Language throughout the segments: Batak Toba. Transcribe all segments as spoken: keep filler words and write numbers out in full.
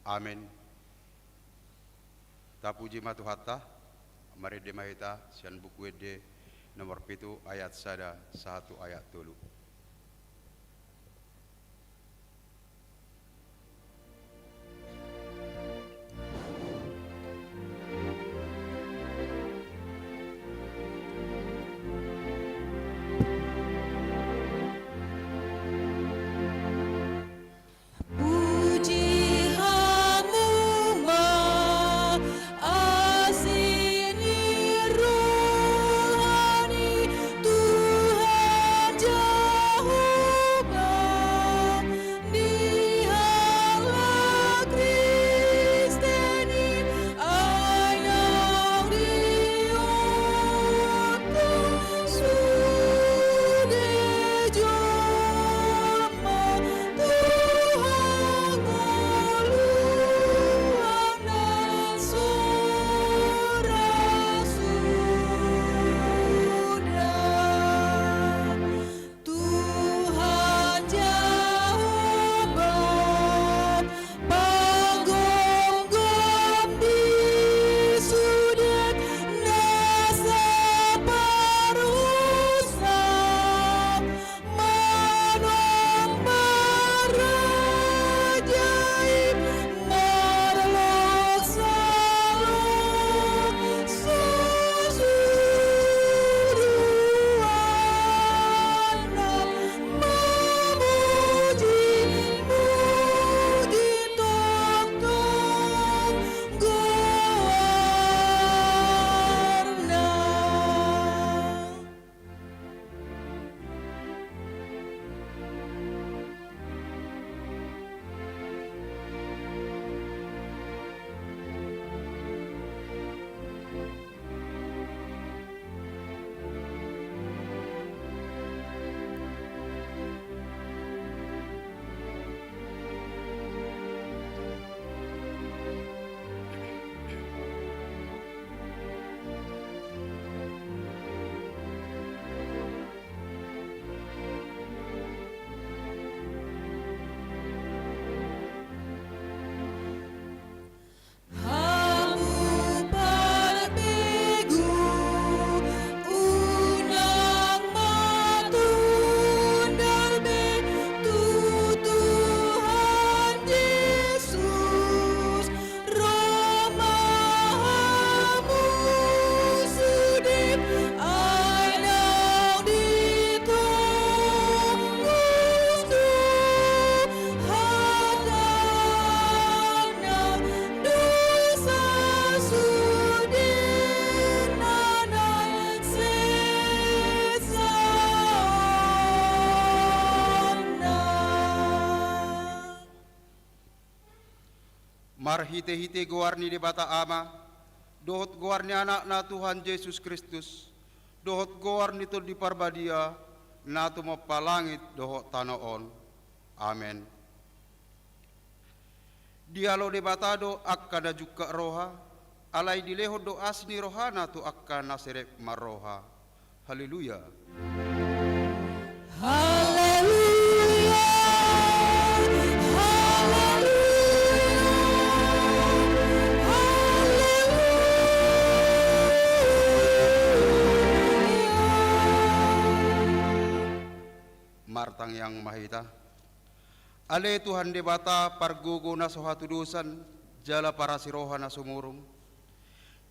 Amen. Tapuji ma Tuhanta. Marende ma hita sian Buku Ende nomor pitu ayat sada sahat tu ayat tolu. Puji hamu ma, asi ni roha ni Tuhan Jahowa, di halak Kristen i, ai naung dioto sude jom Tuhan Jahowa, panggomgom di sude na saparhusat, manomba raja i marlok salong, suruanna mamuji-muji tongtong goarna. Hamu parbegu, unang ma tundal be tu Tuhan Jesus, ro ma hamu sude, ai naung ditongos do hatana, dosa sude na naeng sesa on. Marhitehite goar ni Debata Ama, dohot goar ni Anakna Tuhan Jesus Kristus, dohot goar ni Tondi Parbadia, na tumompa langit dohot tano on. Amen. Dialo Debata do angka na jungkat roha, alai dilehon do asi ni rohana tu angka na serep marroha. Haleluya. Haleluya. Haleluya. Haleluya. Martangiang ma hita. Ale Tuhan Debata, pargogo na so hatudosan, jala parasi roha na sumurung.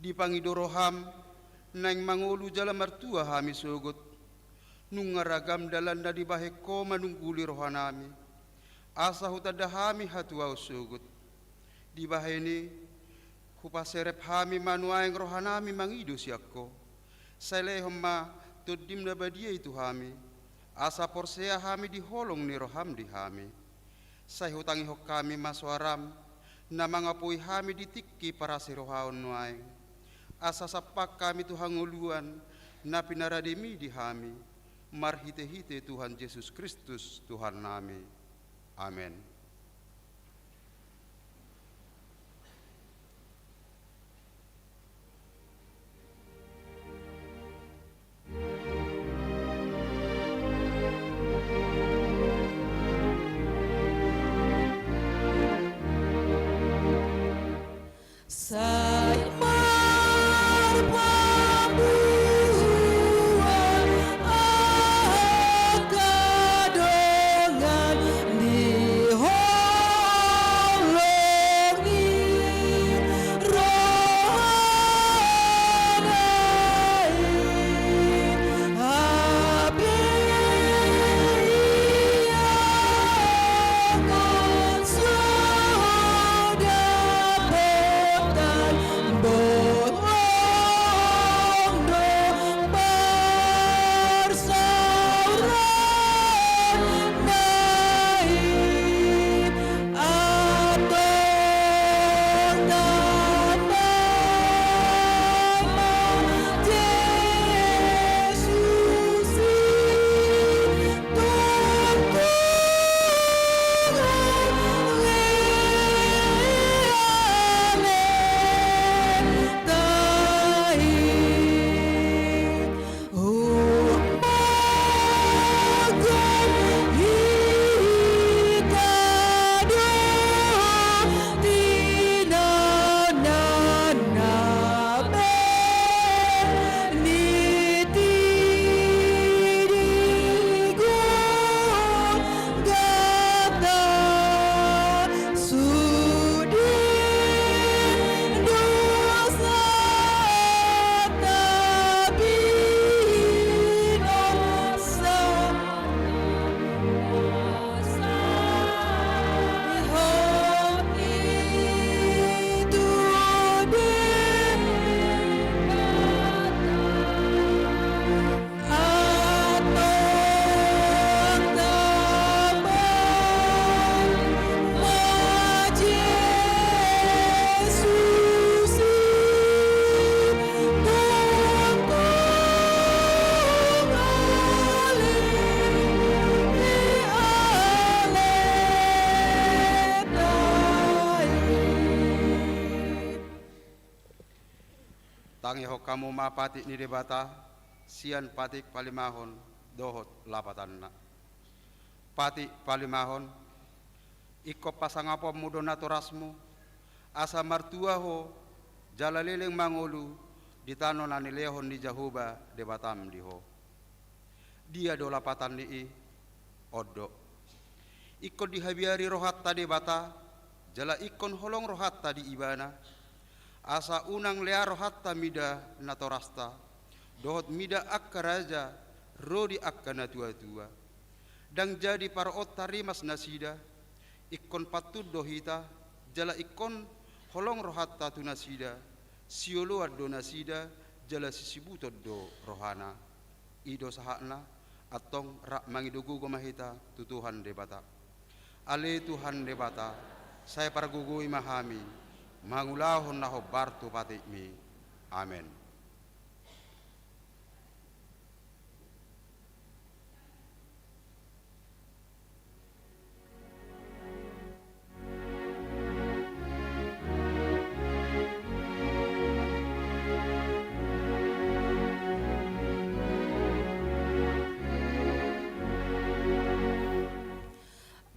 Dipangido roham, naeng mangolu jala martua hami sogot. Nunga ragam dalan na dibahen Ho manungguli rohanami, asa hutanda hami hatuaon sogot. Dibahen i, hupaserep hami ma nuaeng rohanami mangido sian Ho. Sai lehon ma Tondim na badia i tu hami, asa porsea hami di holong ni roham di hami. Sai hutangihon hami ma soaram, na mangapoi hami di tingki parasi rohaon nuaeng. Asa sampang hami tu hangoluan, na pinarademi di hami, marhitehite Tuhan Jesus Kristus, Tuhannami. Amen. Tangihon hamu ma patik ni Debata sian patik palimahon dohot lapatanna. Patik palimahon. Ingkon pasangaponmu do natorasmu, asa martua ho jala leleng mangolu di tano na nilehon ni Jahowa Debatam di ho. Dia do lapatan ni i? On do. Ingkon dihabiari rohanta Debata, jala ingkon holong rohanta di Ibana, asa unang lea rohanta mida natorasta, dohot mida angka raja ro di angka natuatua. Ndang jadi paruonta rimas nasida. Ingkon pantun do hita, jala ingkon holong rohanta tu nasida. Sioloan do nasida, jala sisibuton do rohana. I do sahatna. Antong rap mangido gogo ma hita tu Tuhan Debata. Ale Tuhan Debata, sai pargogoi ma hami mangulahon na hombar tu patikmi. Amen.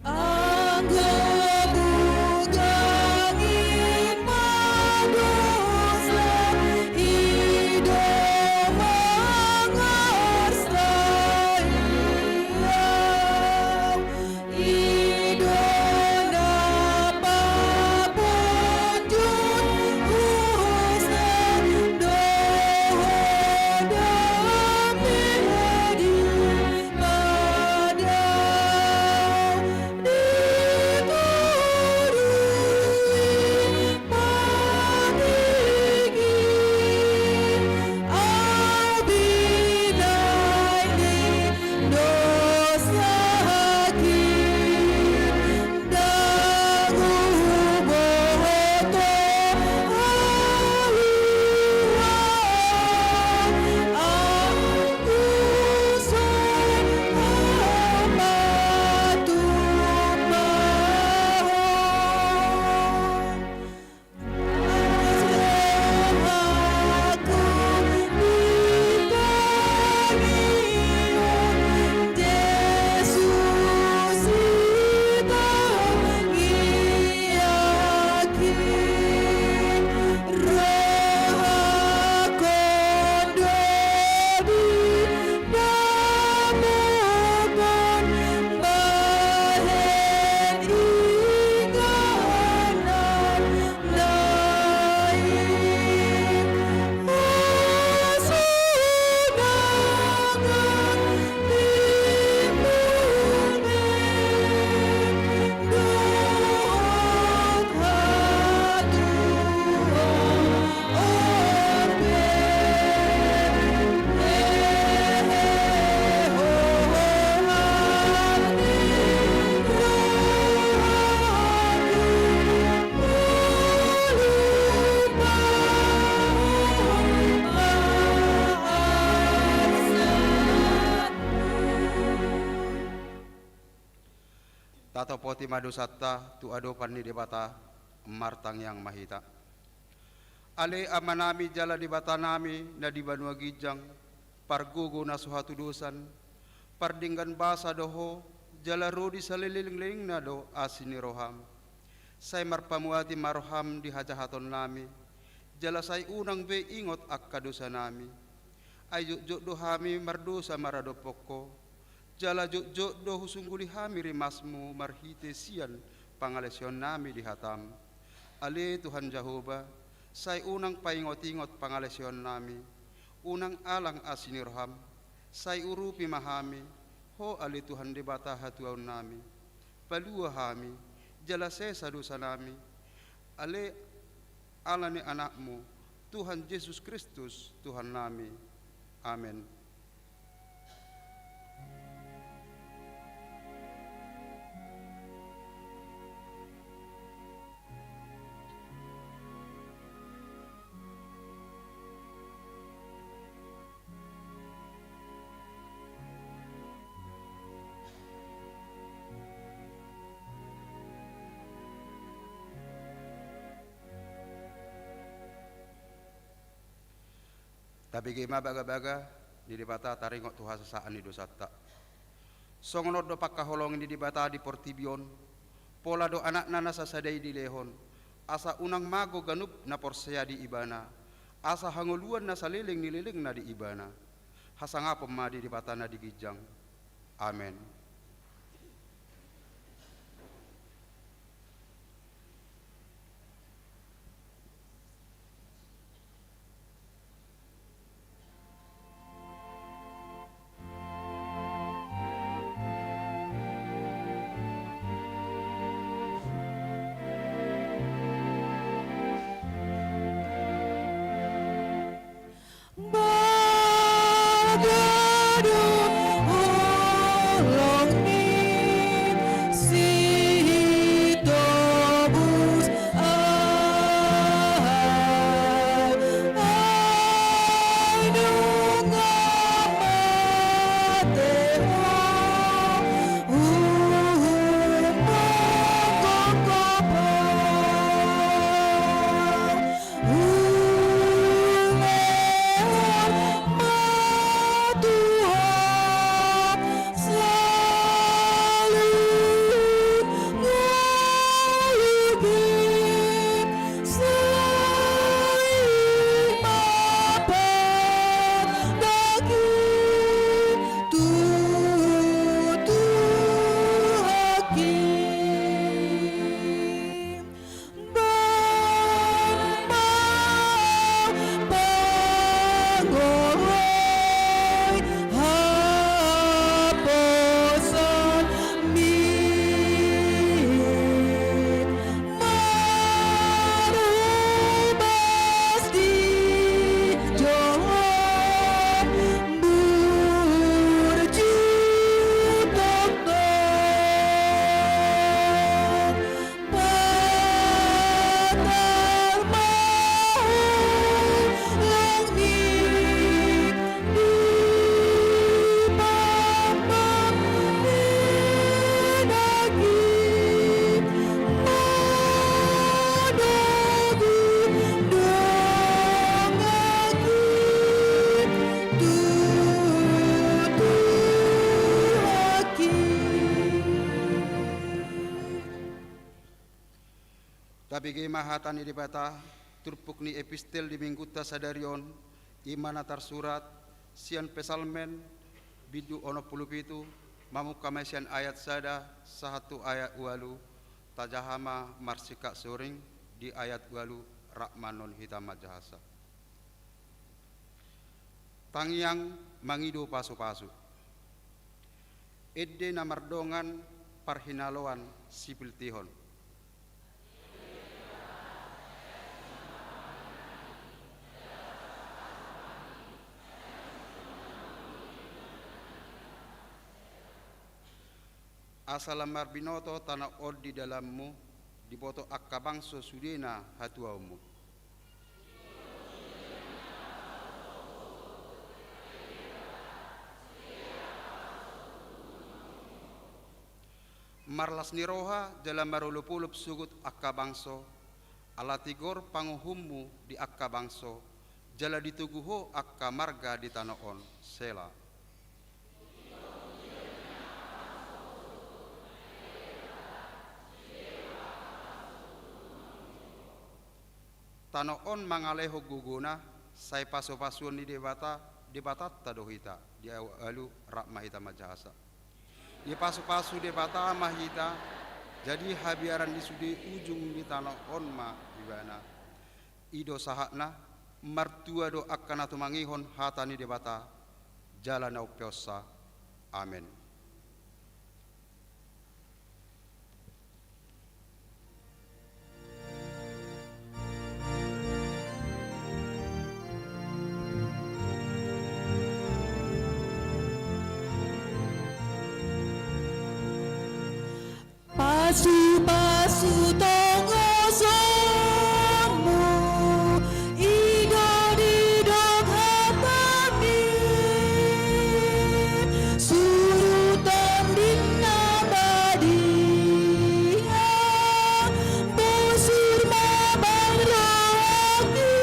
Anggo bugang i ma dosa, i do mangarsa i au, i do na papunjung husna dohot dame di padao. Tatopoti ma dosanta tu adopan ni Debata. Martangiang ma hita. Ale Amanami jala Debatanami na di banua ginjang, pargogo na so hatudosan, pardenggan basa do Ho, jala ro di salelenglelengna do asi ni roham. Sai marpamuati ma roham di hajahatonnami, jala sai unang be ingot angka dosanami. Ai jotjot do hami mardosa maradophon Ho, jala jotjot do husungguli hami rimasmu marhite sian pangaleseonnami di hatam. Ale Tuhan Jahowa, sai unang paingotingot pangaleseonnami, unang alang asi ni roham, sai urupi ma hami, Ho ale Tuhan Debata hatuaonnami. Palua hami, jala sesa dosanami, ale ala ni Anakmu, Tuhan Jesus Kristus, Tuhannami. Amen. Tabege ma bagabaga ni Debata taringot tu hasesaan ni dosanta. Songon on do pangkaholongi ni Debata di portibi on, pola do Anakna na sasada i dilehon, asa unang mago ganup na porsea di Ibana, asa hangoluan na saleleng ni lelengna di Ibana. Hasangapon ma di Debata na di ginjang. Amen. Bada do holong ni Sitobus, ai, ai nunga mate ho, huhut manggokhop ho. Hulehon ma tu Ho saluhut ngolu be, sai ma pandok i tu Tuhan i. Bahen ma pangoloi haposanmi, marhobas di Johan burju tongtong. Patar ma holong ni di pambahenan i, manogihon dongan i tu Tuhan i. Tabege ma hata ni Debata, turpuk ni epistel di Minggunta sadari on, i ma na tarsurat sian Psalmen bindu onom pulu pitu, mamungka ma i sian ayat sada sahat tu ayat ualu. Tajaha ma marsingkat soring di ayat ualu, rap ma annon hita manjahasa. Tangiang mangido pasupasu. Ende na mardongan parhinaloan sipiltihon. Asa lam marbinoto tano on di dalanmu, diboto angka bangso sudena hatuaonmu. Marlas ni roha jala marolopolop sogot angka bangso, ala tigor panguhummu di angka bangso, jala ditogu ho angka marga di tano on. Sela. Tano on mangalehon gogona, sai pasupasuon ni Debata, Debatanta do hita, di alu rap ma hita manjahasa. Dipasupasu Debata ma hita, jadi habiaran ni sude ujung ni tano on ma Ibana. I do sahatna, martua do angka na tumangihon hata ni Debata, jala na umpeonsa. Amen. Pasupasu tongosonmu, i do didok hatami, suru Tondi na badia, bosur ma bahen rohangki,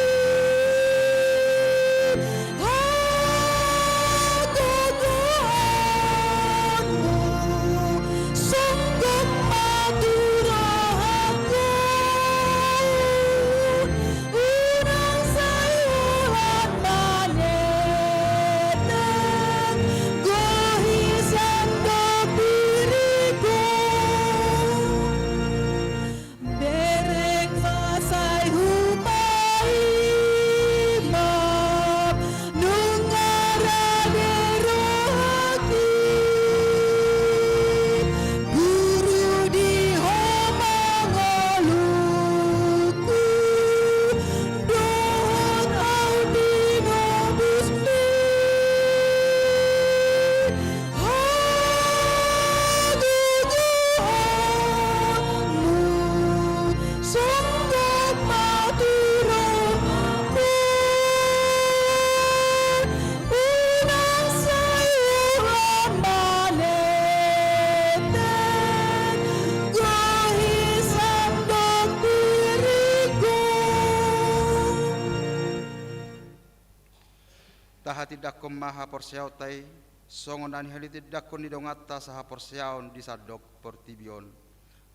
Tahatindangkon ma haporseaonta i, songon na nihatitindanghon ni donganta sahaporseaon di sandok portibi on.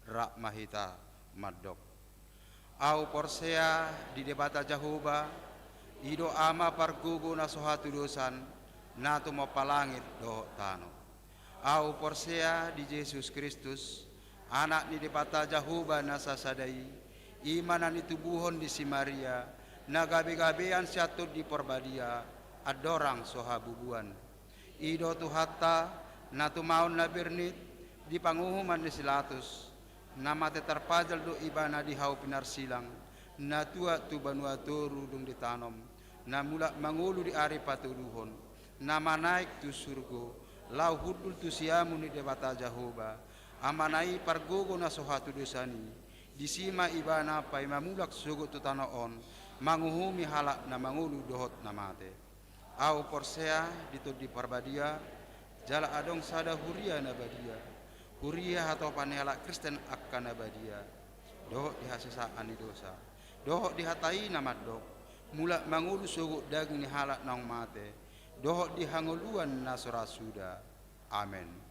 Rap ma hita mandok. Ahu porsea di Debata Jahowa, i do Ama pargogo na so hatudosan, na tumompa langit dohot tano. Ahu porsea di Jesus Kristus, Anak ni Debata Jahowa na sasada i, i ma na nitubuhon ni si Maria, na gabegabean sian Tondi Parbadia, andorang so habubuan. I do Tuhanta, na tumaon na bernit di panguhuman ni si Latus, na mate tarpajal do ibana di hau pinarsilang, na tuat tu banua toru dung ditanom, na mulak mangolu di ari patoluhon, na manaek tu surgo, laho hundul tu siamun ni Debata Jahowa, Amana i pargogo na so hatudosan i, disi ma ibana paima mulak sogot tu tano on, manguhumi halak na mangolu dohot na mate. Ahu porsea di Tondi Parbadia, jala adong sada huria na badia, huria hatopan ni halak Kristen angka na badia, dohot di hasesaan ni dosa, dohot di hata i na mandok, mulak mangolu sogot daging ni halak naung mate, dohot di hangoluan na so ra suda. Amen.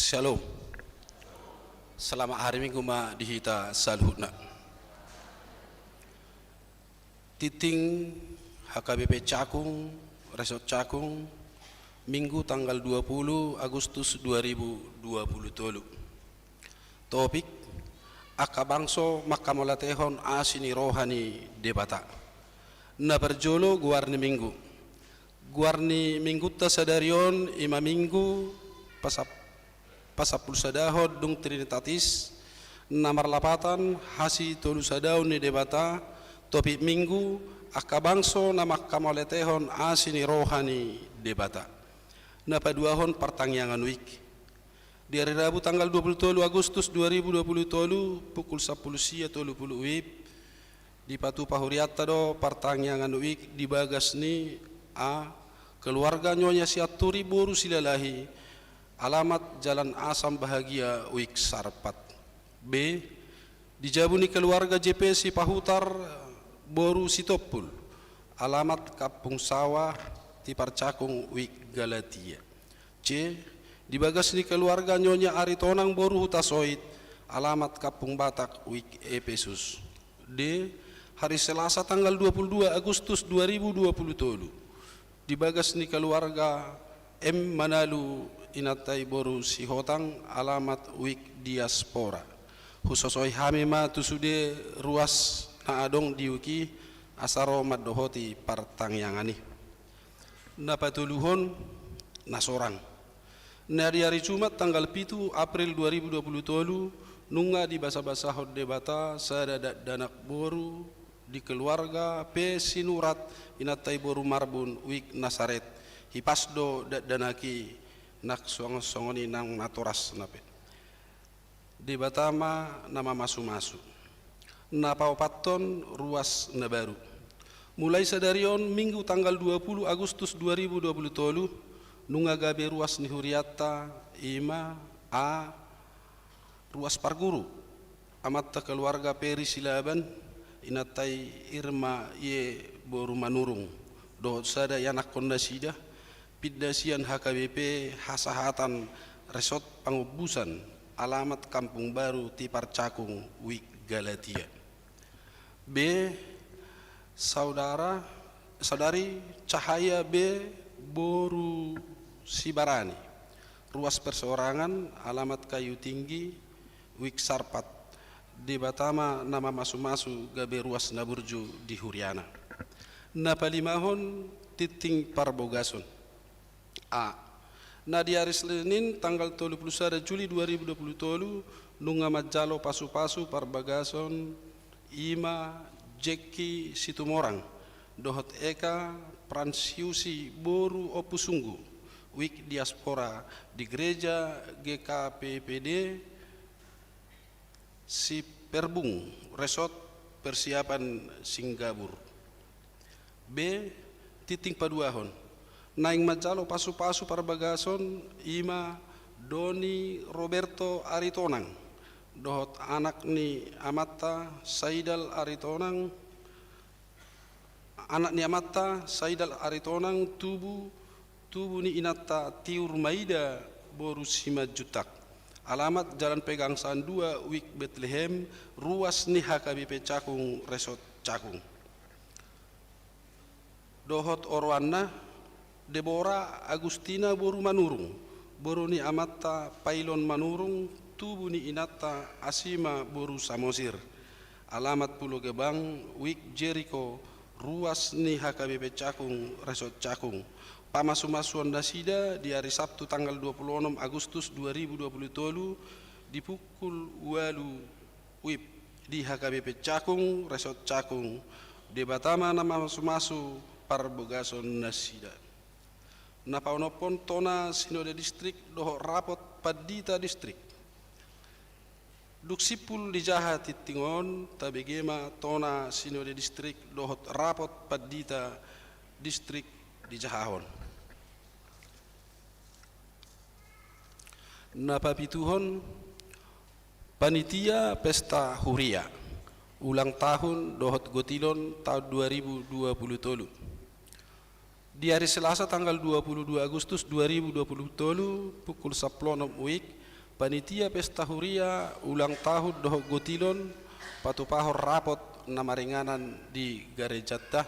Shalom. Selamat hari Minggu ma di hita saluhutna. Tintin H K B P Cakung, Resort Cakung, Minggu tanggal dua puluh Agustus dua ribu dua puluh tolu. Topik: angka bangso mangkamauliatehon asi ni roha ni Debata. Na parjolo, goar ni Minggu. Goar ni Minggunta sadari on i ma Minggu pasap-, pasampulusadahon dung Trinitatis, na marlapatan hasitolusadaon ni Debata. Topik Minggu: angka bangso na mangkamauliatehon asi ni roha ni Debata. Na paduahon, partangiangan wijk. Di ari Rabu tanggal dua puluh tolu Agustus dua ribu dua puluh tolu, pukul sampulu sia tolu pulu wib, dipatupa hurianta do partangiangan wijk di bagas ni: A, keluarga Nyonya Sianturi boru Silalahi, alamat Jalan Asam Bahagia, wijk Sarpat. B, di jabu ni keluarga J P Sipahutar boru Sitompul, alamat Kampung Sawah, Tiparcakung, wijk Galatia. C, di bagas ni keluarga Nyonya Aritonang boru Hutasoit, alamat Kampung Batak, wijk Epesus. D, hari Selasa tanggal dua puluh dua Agustus dua ribu dua puluh tolu, di bagas ni keluarga M Manalu, inanta i boru Sihotang, alamat wijk Diaspora. Husosoi hami ma tu sude ruas na adong di wijk i, asa ro mandohoti partangiangan i. Na patoluhon, na sorang. Na di ari Jumat tanggal pitu April dua ribu dua puluh tolu, nunga dibasabasahon Debata sada dakdanak boru di keluarga P Sinurat, inanta i boru Marbun, wijk Nasaret. Hipas do dakdanak i, nang songon-songon i nang natorasna pe. Debata ma na mamasumasu. Na paopathon, ruas na baru. Mulai sadari on, Minggu tanggal dua puluh Agustus dua ribu dua puluh tolu, nunga gabe ruas ni hurianta, i ma: A, ruas parguru, amanta keluarga Peri Silaban, inanta i Irma Ye boru Manurung, dohot sada ianakhon nasida, pinda sian H K B P Hasahatan Resort Pangombusan, alamat Kampung Baru Tiparcakung, wijk Galatia. B, saudara, saudari Cahaya B boru Sibarani, ruas perseorangan, alamat Kayu Tinggi, wijk Sarpat. Debata ma na mamasumasu gabe ruas na burju di huriana. Na palimahon, tintin parbogason. A, na di ari Senin tanggal tolu puluh sada Juli dua ribu dua puluh tolu, nunga manjalo pasupasu parbagason, i ma Jekki Situmorang dohot Eka Pransiusi boru Ompusunggu, wijk Diaspora, di Gereja G K P P D Siperbung, Resort Persiapan Singgabur. B, tintin paduahon. Naeng manjalo pasupasu parbagason, i ma Doni Roberto Aritonang dohot anak ni amanta Saidal Aritonang, anak ni amanta Saidal Aritonang, tubu, tubu ni inanta Tiur Maida boru Simanjuntak. Alamat Jalan Pegangsaan dua, wijk Betlehem, ruas ni H K B P Cakung, Resort Cakung. Dohot oroanna, Debora Agustina boru Manurung, boru ni amanta Pailon Manurung, tubu ni inanta Asima boru Samosir. Alamat Pulo Gebang, wijk Jeriko, ruas ni H K B P Cakung, Resort Cakung. Pamasumasuon nasida di ari Sabtu tanggal dua puluh onom Agustus dua ribu dua puluh tolu, di pukul ualu wib, di H K B P Cakung, Resort Cakung. Debata ma na mamasumasu parbogason nasida. Na paonomhon, tona Sinode Distrik dohot rapot pandita distrik. Dung simpul dijaha tintin on, tabege ma tona Sinode Distrik dohot rapot pandita distrik dijahahon. Na papituhon, panitia pesta huria, ulang tahun dohot gotilon tahun dua ribu dua puluh tolu. Di ari Selasa tanggal dua puluh dua Agustus dua ribu dua puluh tolu, pukul sampulu onom wib, Panitia pesta huria ulang tahun dohot gotilon patupahon rapot na maringanan di garejanta.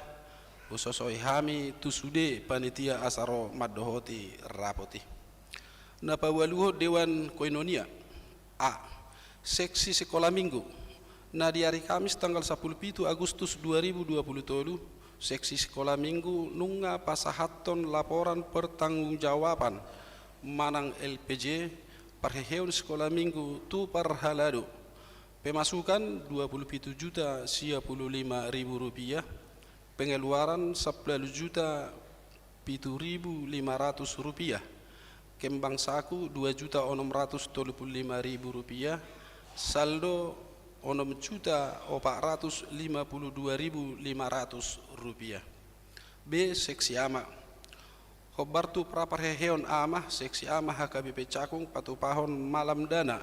Husosoi hami tu sude panitia asa ro mandohoti rapot i. Na paualuhon dewan koinonia. A. Seksi sikola minggu. Na di ari Kamis tanggal sampulu pitu Agustus dua ribu dua pulu tolu, seksi sikola minggu nunga pasahathon laporan pertanggungjawaban manang L P J parheheon sikola minggu tu parhalado. Pemasukan dua pulu pitu juta sia pulu lima ribu rupiah, pengeluaran sampulu juta pitu ribu lima ratus rupiah, kembang saku dua juta onom ratus tolu pulu lima ribu rupiah, saldo onom juta opat ratus lima pulu dua ribu lima ratus rupiah. B. Seksi ama. Hombar tu pra parheheon ama, seksi ama H K B P Cakung patupahon malam dana,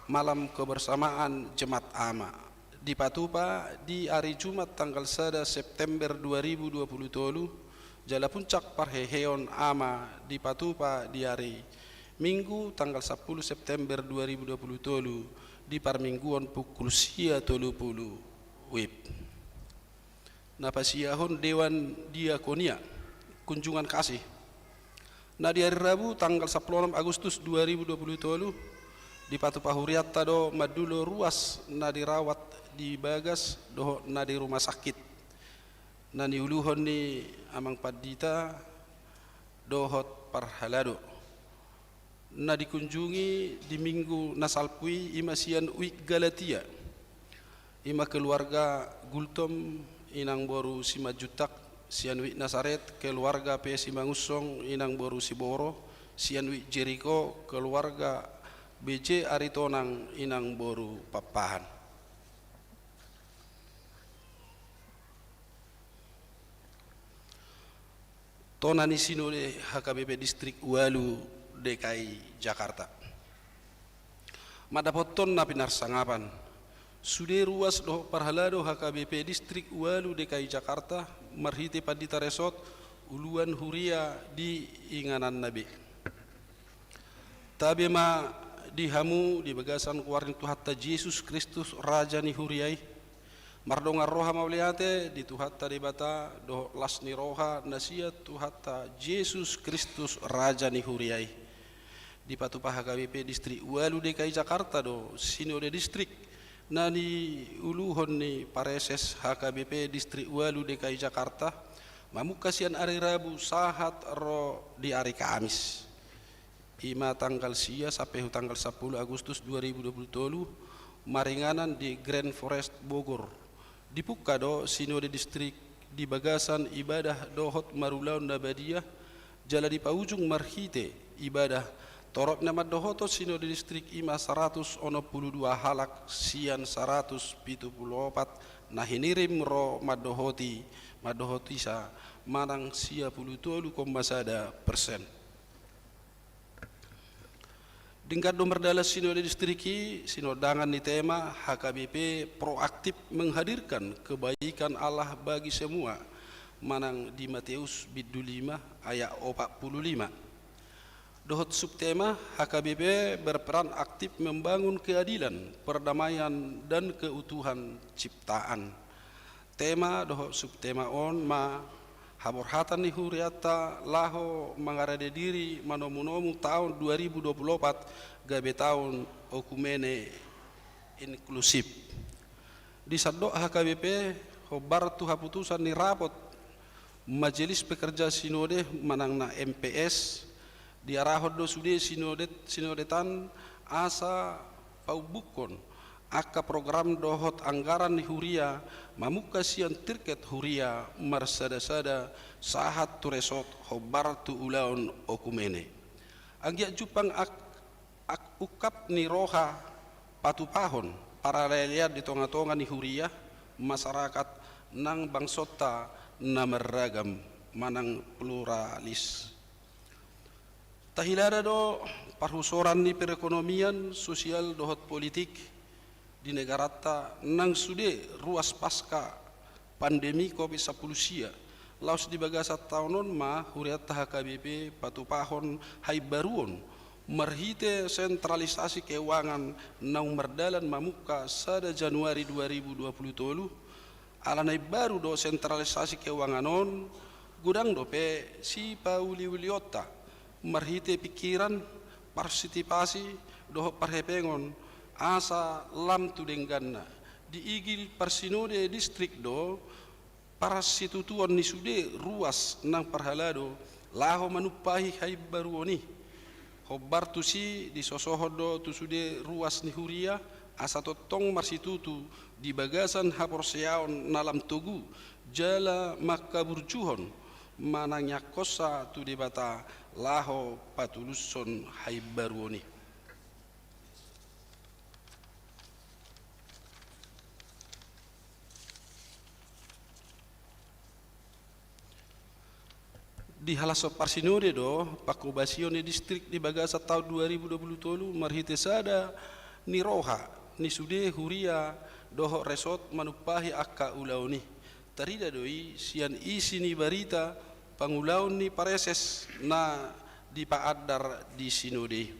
malam kebersamaan Jemaat Ama. Dipatupa di ari Jumat tanggal sada September dua ribu dua pulu tolu, jala puncak parheheon ama dipatupa di ari Minggu tanggal sampulu September dua ribu dua pulu tolu di parmingguon pukul sia tolu pulu wib. Na pasiahon dewan diakonia, kunjungan kasih. Na di ari Rabu tanggal sampulu onom Agustus dua ribu dua pulu tolu, dipatupa hurianta do mandulo ruas na dirawat di bagas dohot na di rumah sakit, na niuluhon ni amang pandita dohot parhalado. Na dikunjungi di minggu na salpu i ima sian Wik Galatia, ima keluarga Gultom inang boru Simanjuntak, sian Wik Nasaret keluarga P Simangunsong inang boru Siboro, sian Wik Jeriko keluarga B J Aritonang inang boru Pampahan. Tona ni Sinode H K B P Distrik ualu D K I Jakarta. Mandapothon na pinarsangapan, sude ruas dohot parhalado H K B P Distrik ualu D K I Jakarta marhite pandita resort uluan huria di ingananna be. Tabe ma di hamu di bagasan goar ni Tuhanta Jesus Kristus Raja ni huria i. Mardongan roha mauliate di Tuhanta Debata dohot las ni roha na sian Tuhanta Jesus Kristus Raja ni huria i. Dipatupa H K B P Distrik ualu D K I Jakarta do Sinode Distrik na niuluhon ni Praeses H K B P Distrik ualu D K I Jakarta, mamungka sian ari Rabu sahat ro di ari Kamis. Ima tanggal sia sampe hu tanggal sampulu Agustus dua ribu dua pulu tolu, maringanan di Grand Forest Bogor. Dipungka do Sinode Distrik di bagasan ibadah dohot marulaon na badia, jala dipaujung marhite ibadah. Torop na mandohothon Sinode Distrik ima saratus onom pulu dua halak sian saratus pitu pulu opat na hinirim ro mandohoti, mandohotisa manang sia pulu tolu koma sada persen. Denggan do mardalan Sinode Distrik i, sinondangan ni tema H K B P proaktif menghadirkan kebaikan Allah bagi semua, manang di Mateus bindu lima ayat opat pulu lima. Dohot subtema H K B P berperan aktif membangun keadilan, perdamaian, dan keutuhan ciptaan. Tema dohot subtema on ma haborhatan ni hurianta laho mangarade diri manomunomu taon dua ribu dua pulu opat gabe taon okumene inklusif. Di sandok H K B P hombar tu haputusan ni rapot Majelis Pekerja Sinode manang na M P S, diarahon do sude sinode, sinodetan asa paumbukkon angka program dohot anggaran ni huria mamungka sian tirket huria marsadasada sahat tu resort hombar tu ulaon okumene. Anggiat jumpang ak-, ak-, ungkap ni roha patupahon paralealean di tongatonga ni huria, masyarakat nang bangsonta na marragam manang pluralis. Tahilala do parhusoran ni perekonomian, sosial dohot politik di negaranta nang sude ruas pasca pandemi covid sampulu sia. Laos di bagasan taon on ma hurianta H K B P patupahon haimbaruon Marhite sentralisasi keuangan naung mardalan mamungka sada Januari dua ribu dua puluh tolu, ala na imbaru do sentralisasi keuangan on, godang dope sipauliulionta marhite pingkiran, parsitipasi dohot parhepengon, asa lam tu dengganna. Diigil parsinode distrik do parsitutuon ni sude ruas nang parhalado laho manumpahi haimbaruon i. Hombar tusi disosohon do tu sude ruas ni huria, asa tongtong marsitutu di bagasan haporseaon na lam togu, jala mangkaburjuhon manangiangkonsa tu Debata laho patulushon haimbaruon i. Dihalashon parsinode do panghobasion ni distrik di bagasan taon dua ribu dua puluh tolu marhite sada ni roha ni sude huria dohot resort manumpahi angka ulaon i. Tarida do i sian isi ni barita pangulaon ni pareses na dipaandar di sinode i.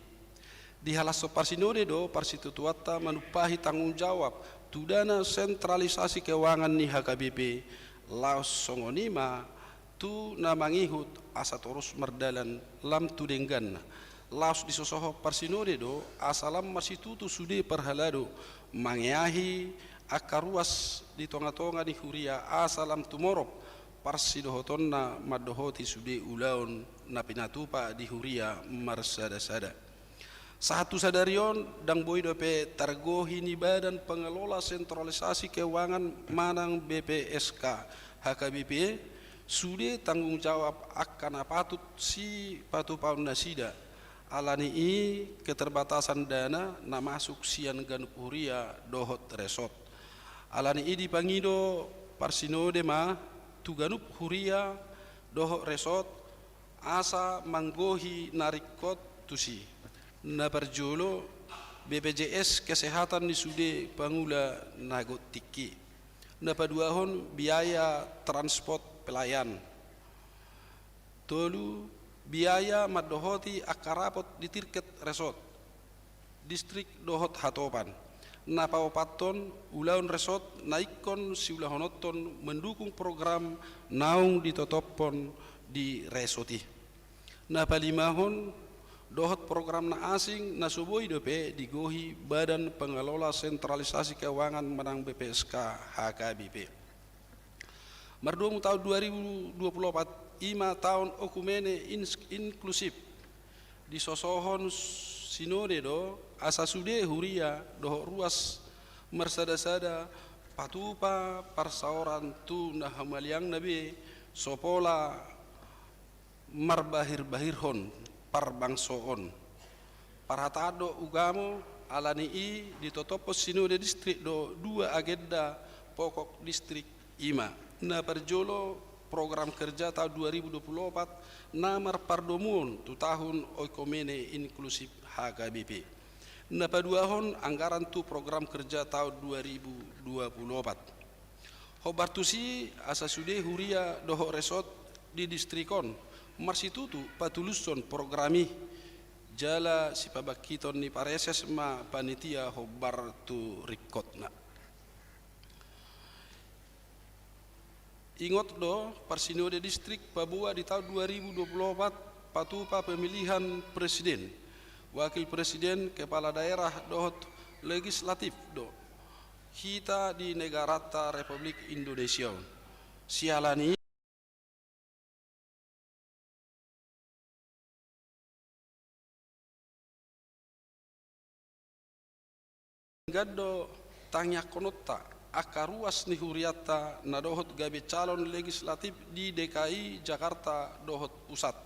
Dihalashon parsinode do parsitutuonta manumpahi tanggung jawab tu dana sentralisasi keuangan ni H K B P, laos songon i ma tu na mangihut asa torus mardalan lam tu dengganna. Laos disosohon parsinode do asa lam marsitutu sude parhalado mangeahi angka ruas di tongatonga ni huria asa lam tumorop parsidohotonna mandohoti sude ulaon na pinatupa di huria marsadasada. Sahat tu sadari on, ndang boi dope targohi ni Badan Pengelola Sentralisasi Keuangan manang B P S K H K B P sude tanggung jawab angka na patut sipatupaon nasida. Ala ni i keterbatasan dana na masuk sian ganup huria dohot resort. Ala ni i dipangido parsinode ma tu ganup huria dohot resort asa manggohi na ringkot tusi. Na parjolo, B P J S kesehatan ni sude pangula na gok tingki. Na paduahon, biaya transport pelayan. Tolu, biaya mandohoti angka rapot di tirket resort, distrik dohot hatopan. Na paopathon, ulaon resort na ingkon siulahononhon mandukung program naung ditotophon di resort i. Na palimahon, dohot program na asing na so boi dope digohi Badan Pengelola Sentralisasi Keuangan manang B P S K H K B P. Mardomu taon dua ribu dua puluh opat i ma taon okumene ins-, inklusif. Disosohon sinode do asa sude huria dohot ruas marsadasada patupa parsaoran tu na humaliangna be, so pola marbahirbahirhon parbangso on. Parhataan do ugamo, ala ni i ditotophon sinode distrik do dua agenda pokok distrik, i ma na parjolo program kerja taon dua ribu dua puluh opat na marpardomuon tu tahun oikomene inklusif H K B P. Na paduahon anggaran tu program kerja taon dua ribu dua puluh opat. Hombar tusi asa sude huria dohot resort di distrik on marsitutu patulushon program i, jala sipabangkiton ni pareses ma panitia hombar tu ringkotna. Ingot do parsinode distrik paboa di taon dua ribu dua puluh opat patupa pemilihan presiden, wakil presiden, kepala daerah dohot legislatif do hita di negaranta Republik Indonesia on. Siala ni i, denggan do tangiangkononta angka ruas ni hurianta na dohot gabe calon legislatif di D K I Jakarta dohot pusat,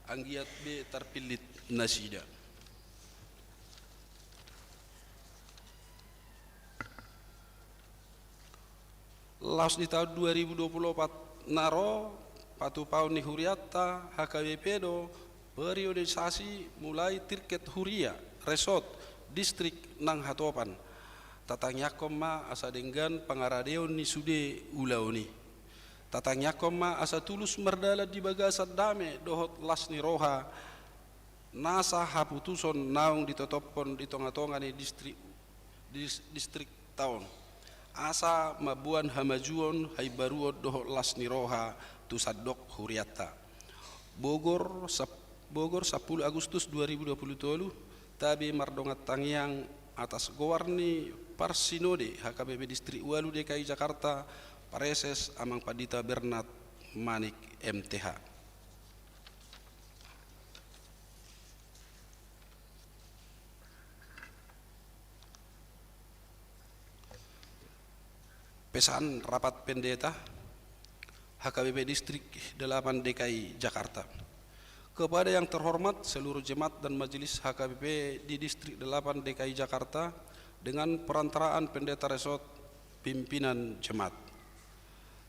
anggiat be tarpillit nasida. Laos di taon dua ribu dua puluh opat na ro, patupaon ni hurianta H K B P do periodisasi mulai tirket huria, resort, distrik nang hatopan. Tatangiangkon ma asa denggan pangaradeon ni sude ulaon i. Tatangiangkon ma asa tulus mardalan di bagasan dame dohot las ni roha, nasa haputuson naung ditotophon di tonga-tonga ni distrik, dis-, distrik ta on, asa mamboan hamajuon, haimbaruon dohot las ni roha tu sandok hurianta. Bogor, sap-, Bogor, sampulu Agustus dua ribu dua puluh tolu, tabe mardongan tangiang atas goar ni Parsinode H K B P Distrik Ualu D K I Jakarta, Praeses Amang Pandita Bernard Manik M T H. Pesan rapat pendeta H K B P Distrik delapan D K I Jakarta. Kepada yang terhormat seluruh jemaat dan majelis H K B P di Distrik delapan D K I Jakarta, dengan perantaraan pendeta resort, pimpinan jemaat.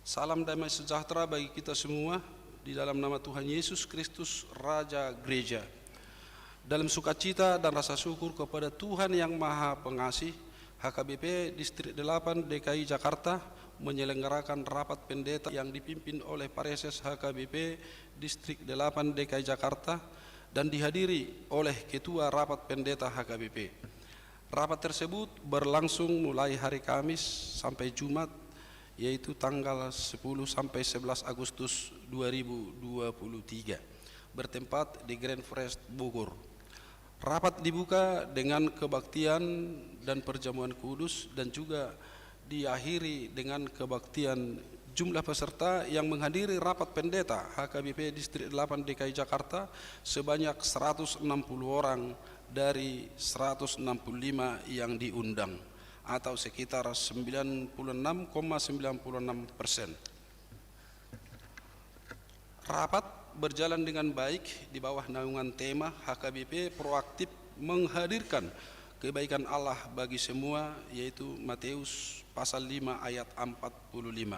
Salam damai sejahtera bagi kita semua di dalam nama Tuhan Yesus Kristus, Raja Gereja. Dalam sukacita dan rasa syukur kepada Tuhan Yang Maha Pengasih, H K B P Distrik delapan D K I Jakarta menyelenggarakan rapat pendeta yang dipimpin oleh Praeses H K B P Distrik delapan D K I Jakarta dan dihadiri oleh Ketua Rapat Pendeta H K B P. Rapat tersebut berlangsung mulai hari Kamis sampai Jumat, yaitu tanggal sepuluh sampai sebelas Agustus dua ribu dua puluh tiga, bertempat di Grand Forest Bogor. Rapat dibuka dengan kebaktian dan perjamuan kudus dan juga diakhiri dengan kebaktian. Jumlah peserta yang menghadiri rapat pendeta H K B P Distrik delapan D K I Jakarta sebanyak seratus enam puluh orang dari seratus enam puluh lima yang diundang, atau sekitar sembilan puluh enam koma sembilan puluh enam persen. Rapat berjalan dengan baik di bawah naungan tema H K B P proaktif menghadirkan kebaikan Allah bagi semua, yaitu Matius pasal lima ayat empat puluh lima.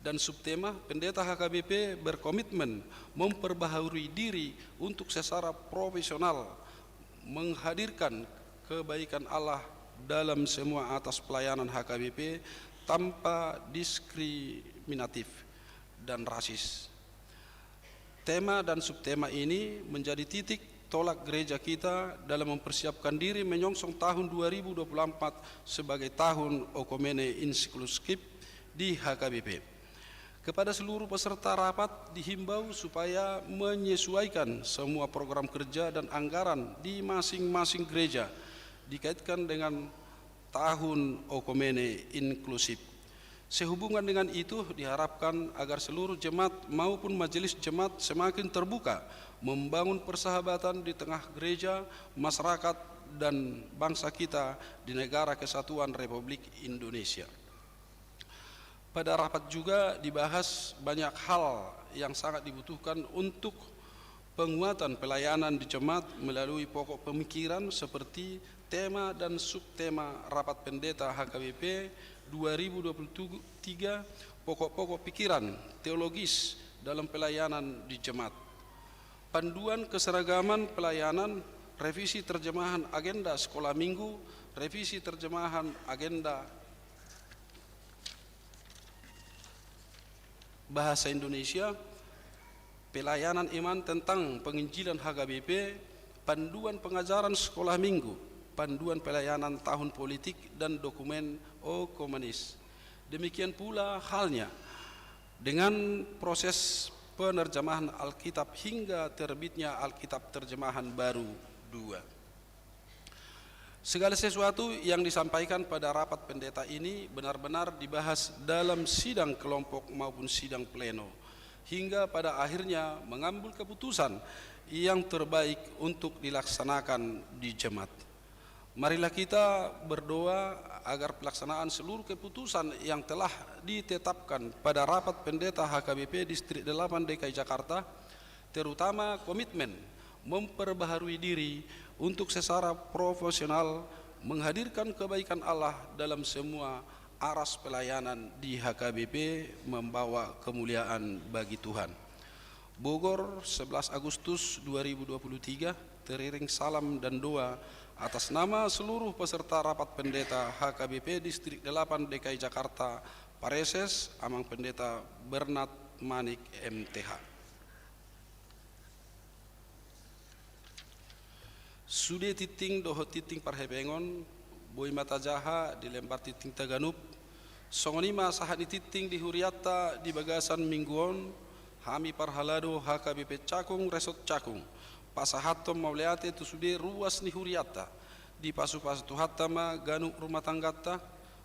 Dan subtema, pendeta H K B P berkomitmen memperbaharui diri untuk secara profesional menghadirkan kebaikan Allah dalam semua atas pelayanan H K B P tanpa diskriminatif dan rasis. Tema dan subtema ini menjadi titik tolak gereja kita dalam mempersiapkan diri menyongsong tahun dua ribu dua puluh empat sebagai tahun oikumene inklusif di H K B P. Kepada seluruh peserta rapat dihimbau supaya menyesuaikan semua program kerja dan anggaran di masing-masing gereja dikaitkan dengan tahun oikumene inklusif. Sehubungan dengan itu, diharapkan agar seluruh jemaat maupun majelis jemaat semakin terbuka membangun persahabatan di tengah gereja, masyarakat, dan bangsa kita di Negara Kesatuan Republik Indonesia. Pada rapat juga dibahas banyak hal yang sangat dibutuhkan untuk penguatan pelayanan di jemaat melalui pokok pemikiran seperti tema dan subtema Rapat Pendeta H K B P dua ribu dua puluh tiga, pokok-pokok pikiran teologis dalam pelayanan di jemaat. Panduan keseragaman pelayanan, revisi terjemahan agenda sekolah minggu, revisi terjemahan agenda bahasa Indonesia, pelayanan iman tentang penginjilan H K B P, panduan pengajaran sekolah minggu, panduan pelayanan tahun politik, dan dokumen oikumene. Demikian pula halnya dengan proses penerjemahan Alkitab hingga terbitnya Alkitab terjemahan baru dua. Segala sesuatu yang disampaikan pada rapat pendeta ini benar-benar dibahas dalam sidang kelompok maupun sidang pleno, hingga pada akhirnya mengambil keputusan yang terbaik untuk dilaksanakan di jemaat. Marilah kita berdoa agar pelaksanaan seluruh keputusan yang telah ditetapkan pada rapat pendeta H K B P Distrik delapan D K I Jakarta, terutama komitmen memperbaharui diri untuk secara profesional menghadirkan kebaikan Allah dalam semua aras pelayanan di H K B P, membawa kemuliaan bagi Tuhan. Bogor, sebelas Agustus dua ribu dua puluh tiga, teriring salam dan doa atas nama seluruh peserta rapat pendeta H K B P Distrik delapan D K I Jakarta, Praeses Amang Pendeta Bernard Manik M T H. Sude tingting dohot tingting parhepengon, boi ma tajaha di lembar tingtingta ganup. Songon i ma sahat ni tingting di hurianta di bagasan minggu on, hami parhalado H K B P Cakung Resort Cakung pasahathon mauliate tu sude ruas ni hurianta. Dipasupasu Tuhanta ma ganup rumah tangganta,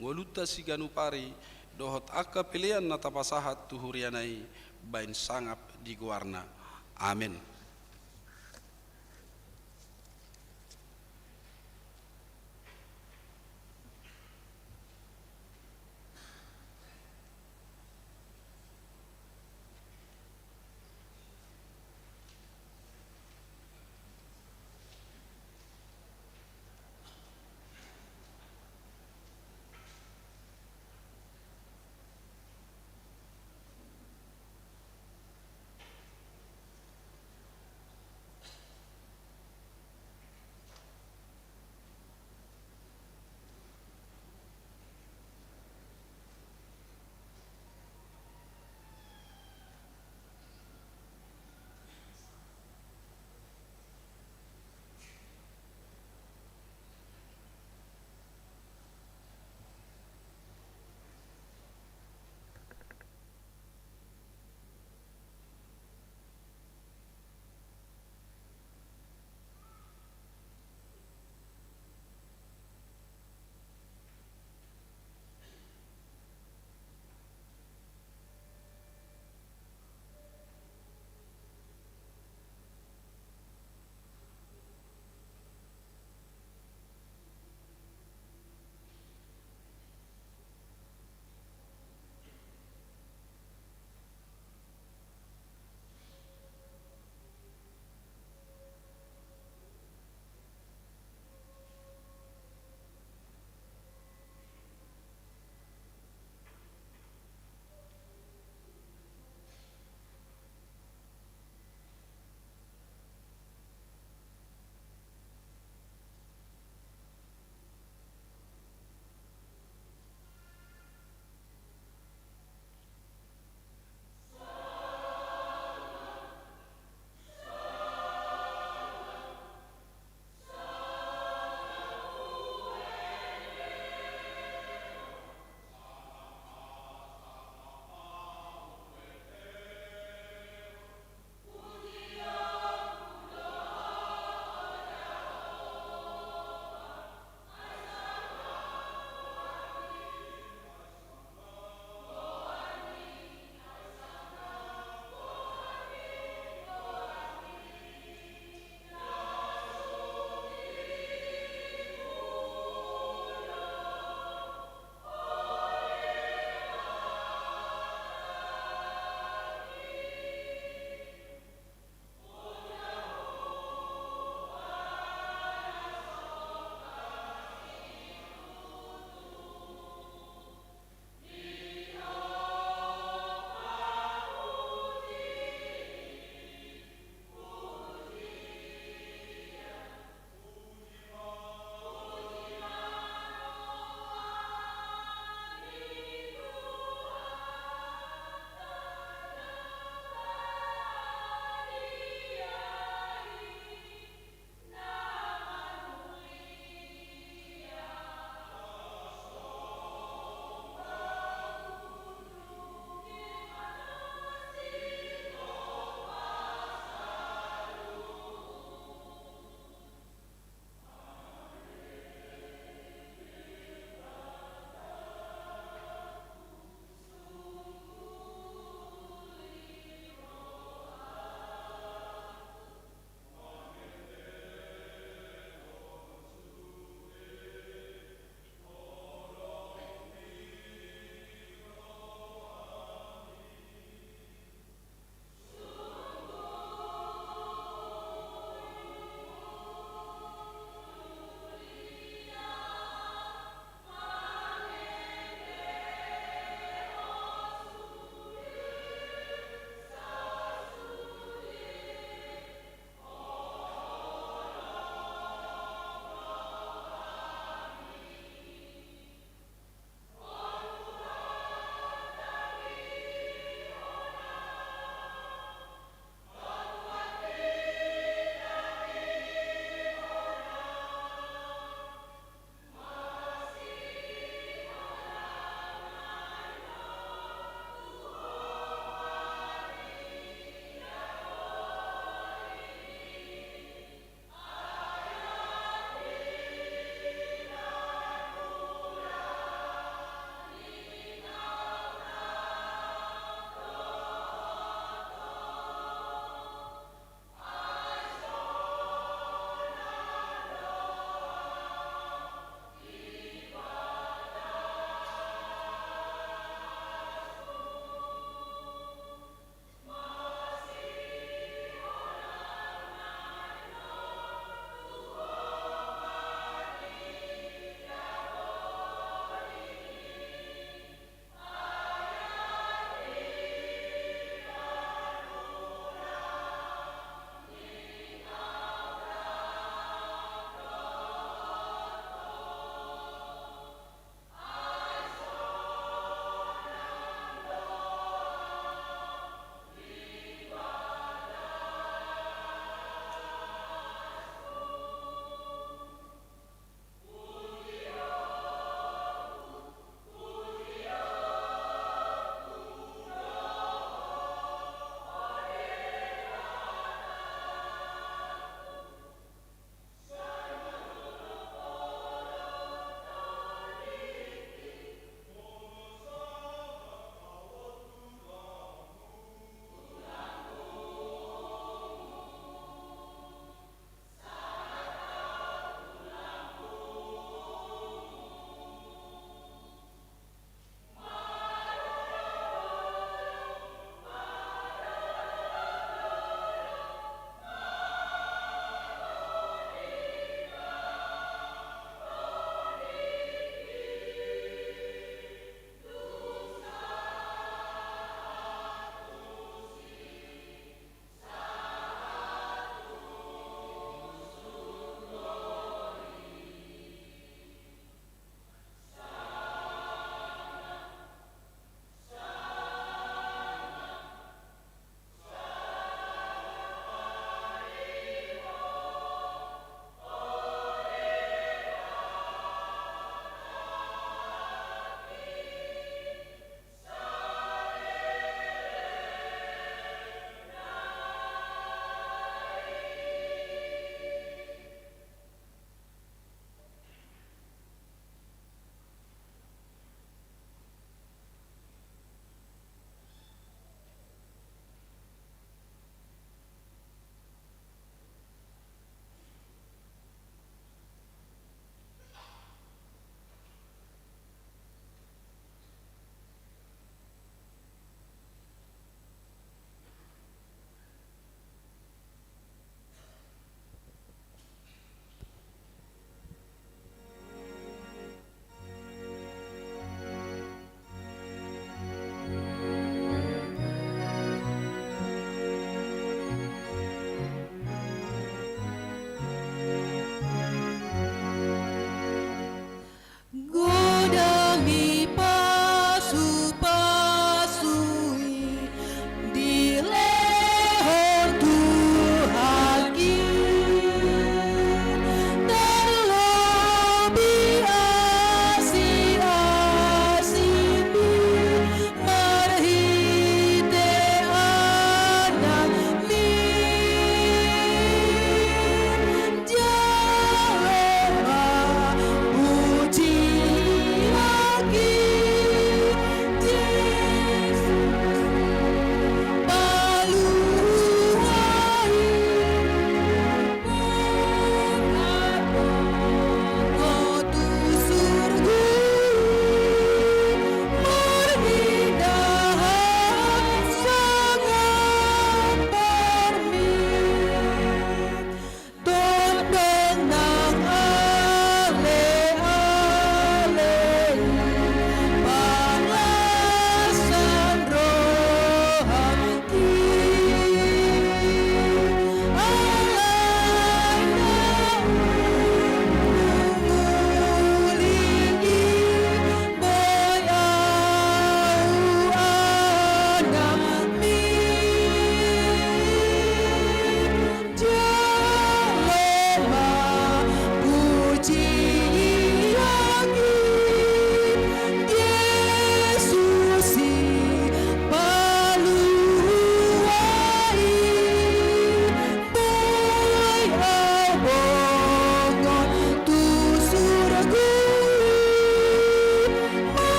ngolunta siganup ari, dohot angka pelean na tapasahat tu huriana i, baen sangap di goarna. Amen.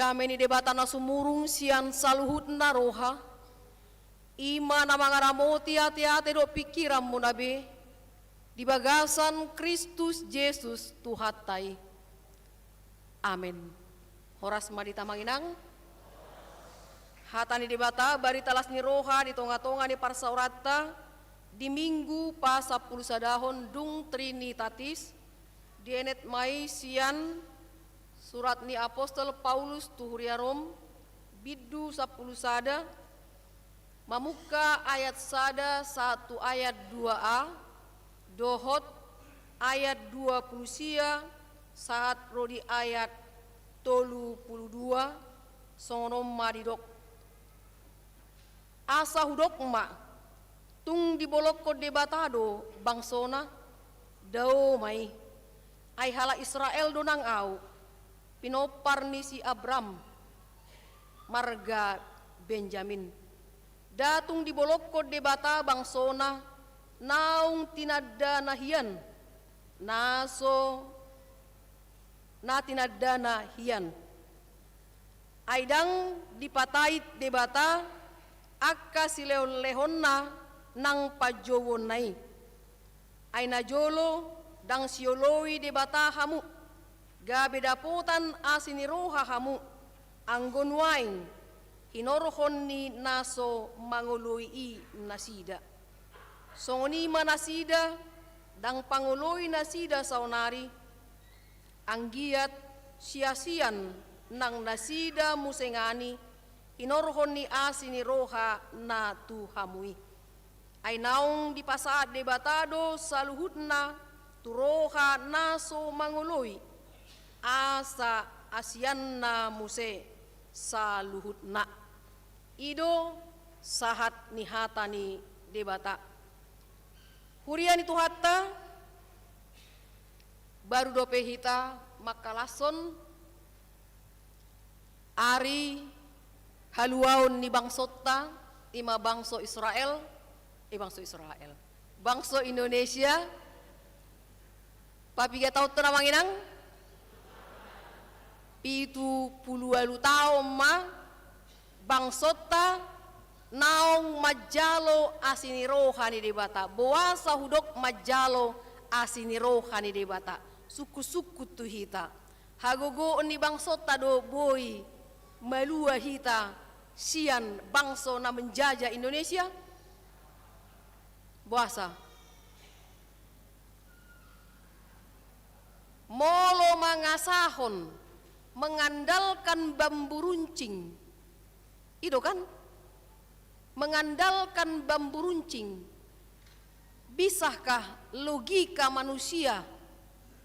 Dame ni Debata na sumurung sian saluhutna roha, i ma na mangaramoti ateate dohot pingkiranmuna be, di bagasan Kristus Jesus Tuhanta i. Amen. Horas ma di hita amang inang. Hata ni Debata, barita las ni roha di tongatonga ni parsaoranta, di Minggu pasampulusadahon dung Trinitatis, dienet ma i sian surat ni apostel Paulus tu huria Rom, bindu sampulu sada, mamungka ayat sada sahat tu ayat dua a, dohot ayat dua pulu sia sahat ro di ayat tolu pulu dua, songon on ma didok. Asa hudok ma, tung dibolongkon Debata do bangsona? Dao ma i. Ai halak Israel do nang ahu, pinompar ni si Abraham, marga Benjamin. Nda tung dibolongkon Debata bangsona, naung tinandana hian, na so na tinandana hian. Ai ndang dipatait Debata angka silehonlehonna nang panjouonna i. Ai najolo ndang sioloi Debata hamu, gabe dapotan asi ni roha hamu, anggo nuaeng hinorhon ni na so mangoloi i nasida. Songon i ma nasida, ndang pangoloi nasida saonari, anggiat siasian nang nasida muse ngani hinorhon ni asi ni roha na tu hamu i. Ai naung dipasahat Debata do saluhutna tu roha na so mangoloi, asa asianna muse saluhutna. I do sahat ni hata ni Debata. Huria ni Tuhanta, baru dope hita mangkalashon ari haluaon ni bangsonta, i ma bangso Israel, eh, bangso Israel, bangso Indonesia. Papiga taon do na manginang? Pitu pulu ualu taon ma bangsonta naung manjalo asi ni roha ni Debata. Boasa hudok manjalo asi ni roha ni Debata? Sungkun-sungkun tu hita. Hagogoon ni bangsonta do boi malua hita sian bangso na menjajah Indonesia? Boasa? Molo mangasahon mengandalkan bambu runcing, i do kan? Mengandalkan bambu runcing, bisakah logika manusia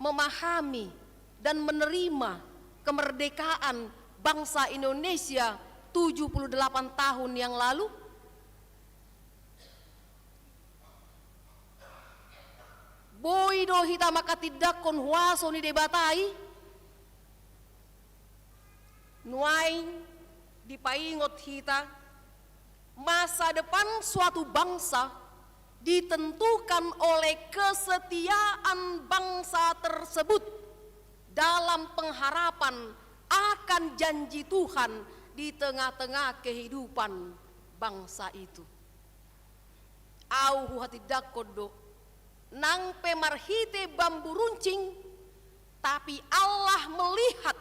memahami dan menerima kemerdekaan bangsa Indonesia tujuh puluh delapan tahun yang lalu? Boi do hita manghatindanghon huaso ni Debata i? Nuaeng dipaingot hita, masa depan suatu bangsa ditentukan oleh kesetiaan bangsa tersebut dalam pengharapan akan janji Tuhan di tengah-tengah kehidupan bangsa itu. Ahu huhatindanghon do, nang pe marhite bambu runcing, tapi Allah melihat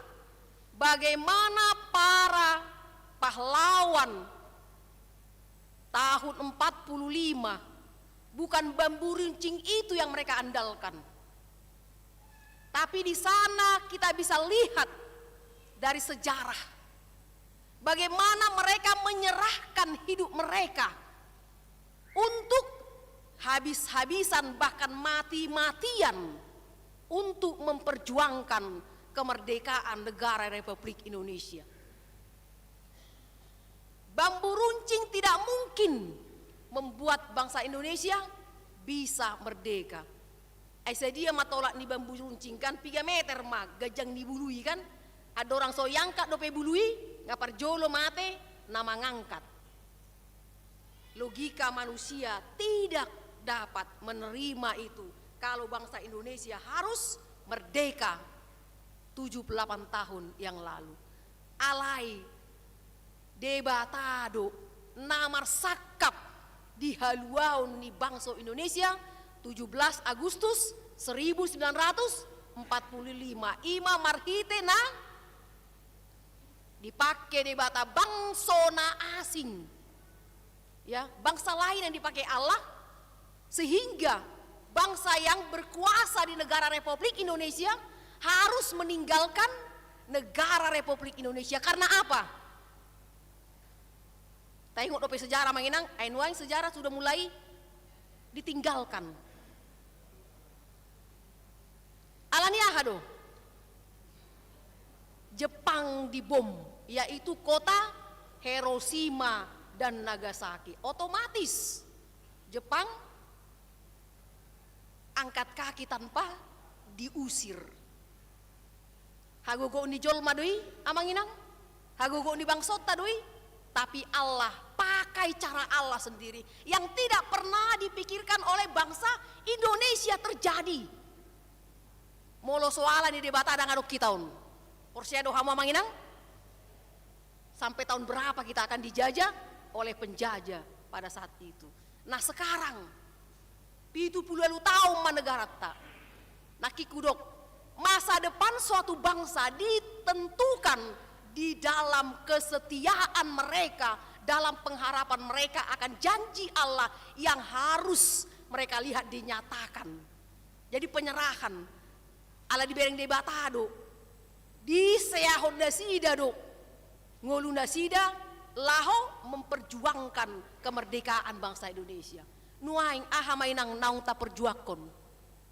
bagaimana para pahlawan tahun empat puluh lima, bukan bambu runcing itu yang mereka andalkan. Tapi di sana kita bisa lihat dari sejarah bagaimana mereka menyerahkan hidup mereka untuk habis-habisan, bahkan mati-matian, untuk memperjuangkan kemerdekaan negara Republik Indonesia. Bambu runcing tidak mungkin membuat bangsa Indonesia bisa merdeka. Ai sadia ma tolak ni bambu runcing kan, piga meter ma ganjang ni bulu i kan? Andorang so iangkat dope bulu i, nga parjolo mate na mangangkat. Logika manusia tidak dapat menerima itu, kalau bangsa Indonesia harus merdeka tujuh puluh delapan tahun yang lalu. Alai Debata do na marsangkap di haluaon ni bangso Indonesia, tujuh belas Agustus seribu sembilan ratus empat puluh lima. I ma marhite na dipake Debata bangso na asing, ya, bangsa lain yang dipakai Allah, sehingga bangsa yang berkuasa di negara Republik Indonesia harus meninggalkan negara Republik Indonesia. Karena apa? Taingot dope sejarah, Amang Inang, ai nuaeng sejarah sudah mulai ditinggalkan. Alani aha do? Jepang dibom, yaitu kota Hiroshima dan Nagasaki. Otomatis Jepang angkat kaki tanpa diusir. Hagogoon ni jolma do i, Amang Inang. Hagogoon ni bangsonta do i. Tapi Allah pakai cara Allah sendiri yang tidak pernah dipikirkan oleh bangsa Indonesia terjadi. Molo so ala ni Debata ndang adong hita on. Porsea do hamu, Amang Inang? Sampai tahun berapa kita akan dijajah oleh penjajah pada saat itu? Nah, sekarang pitu pulu ualu taon ma negaranta. Nangkin hudok, masa depan suatu bangsa ditentukan di dalam kesetiaan mereka, dalam pengharapan mereka akan janji Allah yang harus mereka lihat dinyatakan. Jadi penyerahan, ala dibereng Debata do, diseahon nasida do ngolu nasida laho memperjuangkan kemerdekaan bangsa Indonesia. Nuaeng aha ma, Inang, naung taperjuangkon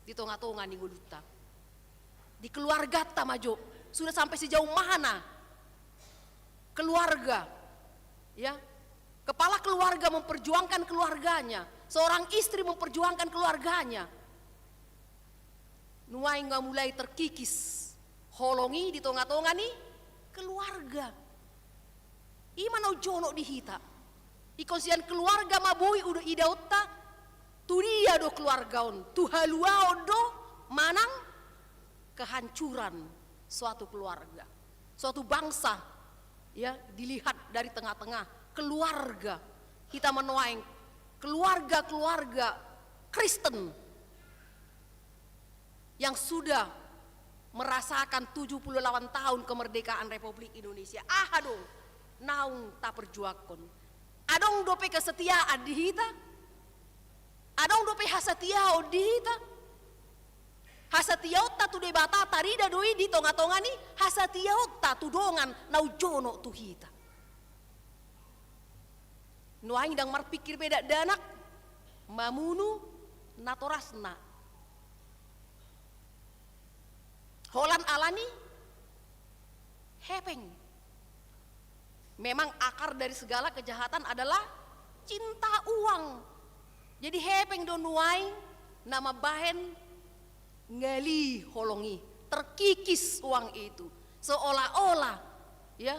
di tonga-tonga ni ngolunta? Di keluarganta ma jo, sudah sampai sejauh mana keluarga, ya, kepala keluarga memperjuangkan keluarganya, seorang istri memperjuangkan keluarganya. Nuaeng nga mulai terkikis holong i di tonga-tonga ni keluarga. I ma na jonok di hita. Ingkon sian keluarga ma boi idaonta, tu dia do keluarga on, tu haluaon do manang kehancuran suatu keluarga. Suatu bangsa, ya, dilihat dari tengah-tengah keluarga. Hita ma nuaeng keluarga-keluarga Kristen yang sudah merasakan tujuh puluh delapan tahun kemerdekaan Republik Indonesia. Aha do naung taperjuangkon? Adong dope kesetiaan di hita? Adong dope hasatiaon di hita? Hasatiaonta tu Debata tarida do i di tonga-tonga ni hasatiaonta tu dongan na jonok tu hita. Nuaeng ndang marpingkir be dakdanak mamunu natorasna. Holan ala ni hepeng. Memang akar dari segala kejahatan adalah cinta uang. Jadi hepeng do nuaeng na mambahen ngali holong i, terkikis uang itu. Seolah-olah, ya,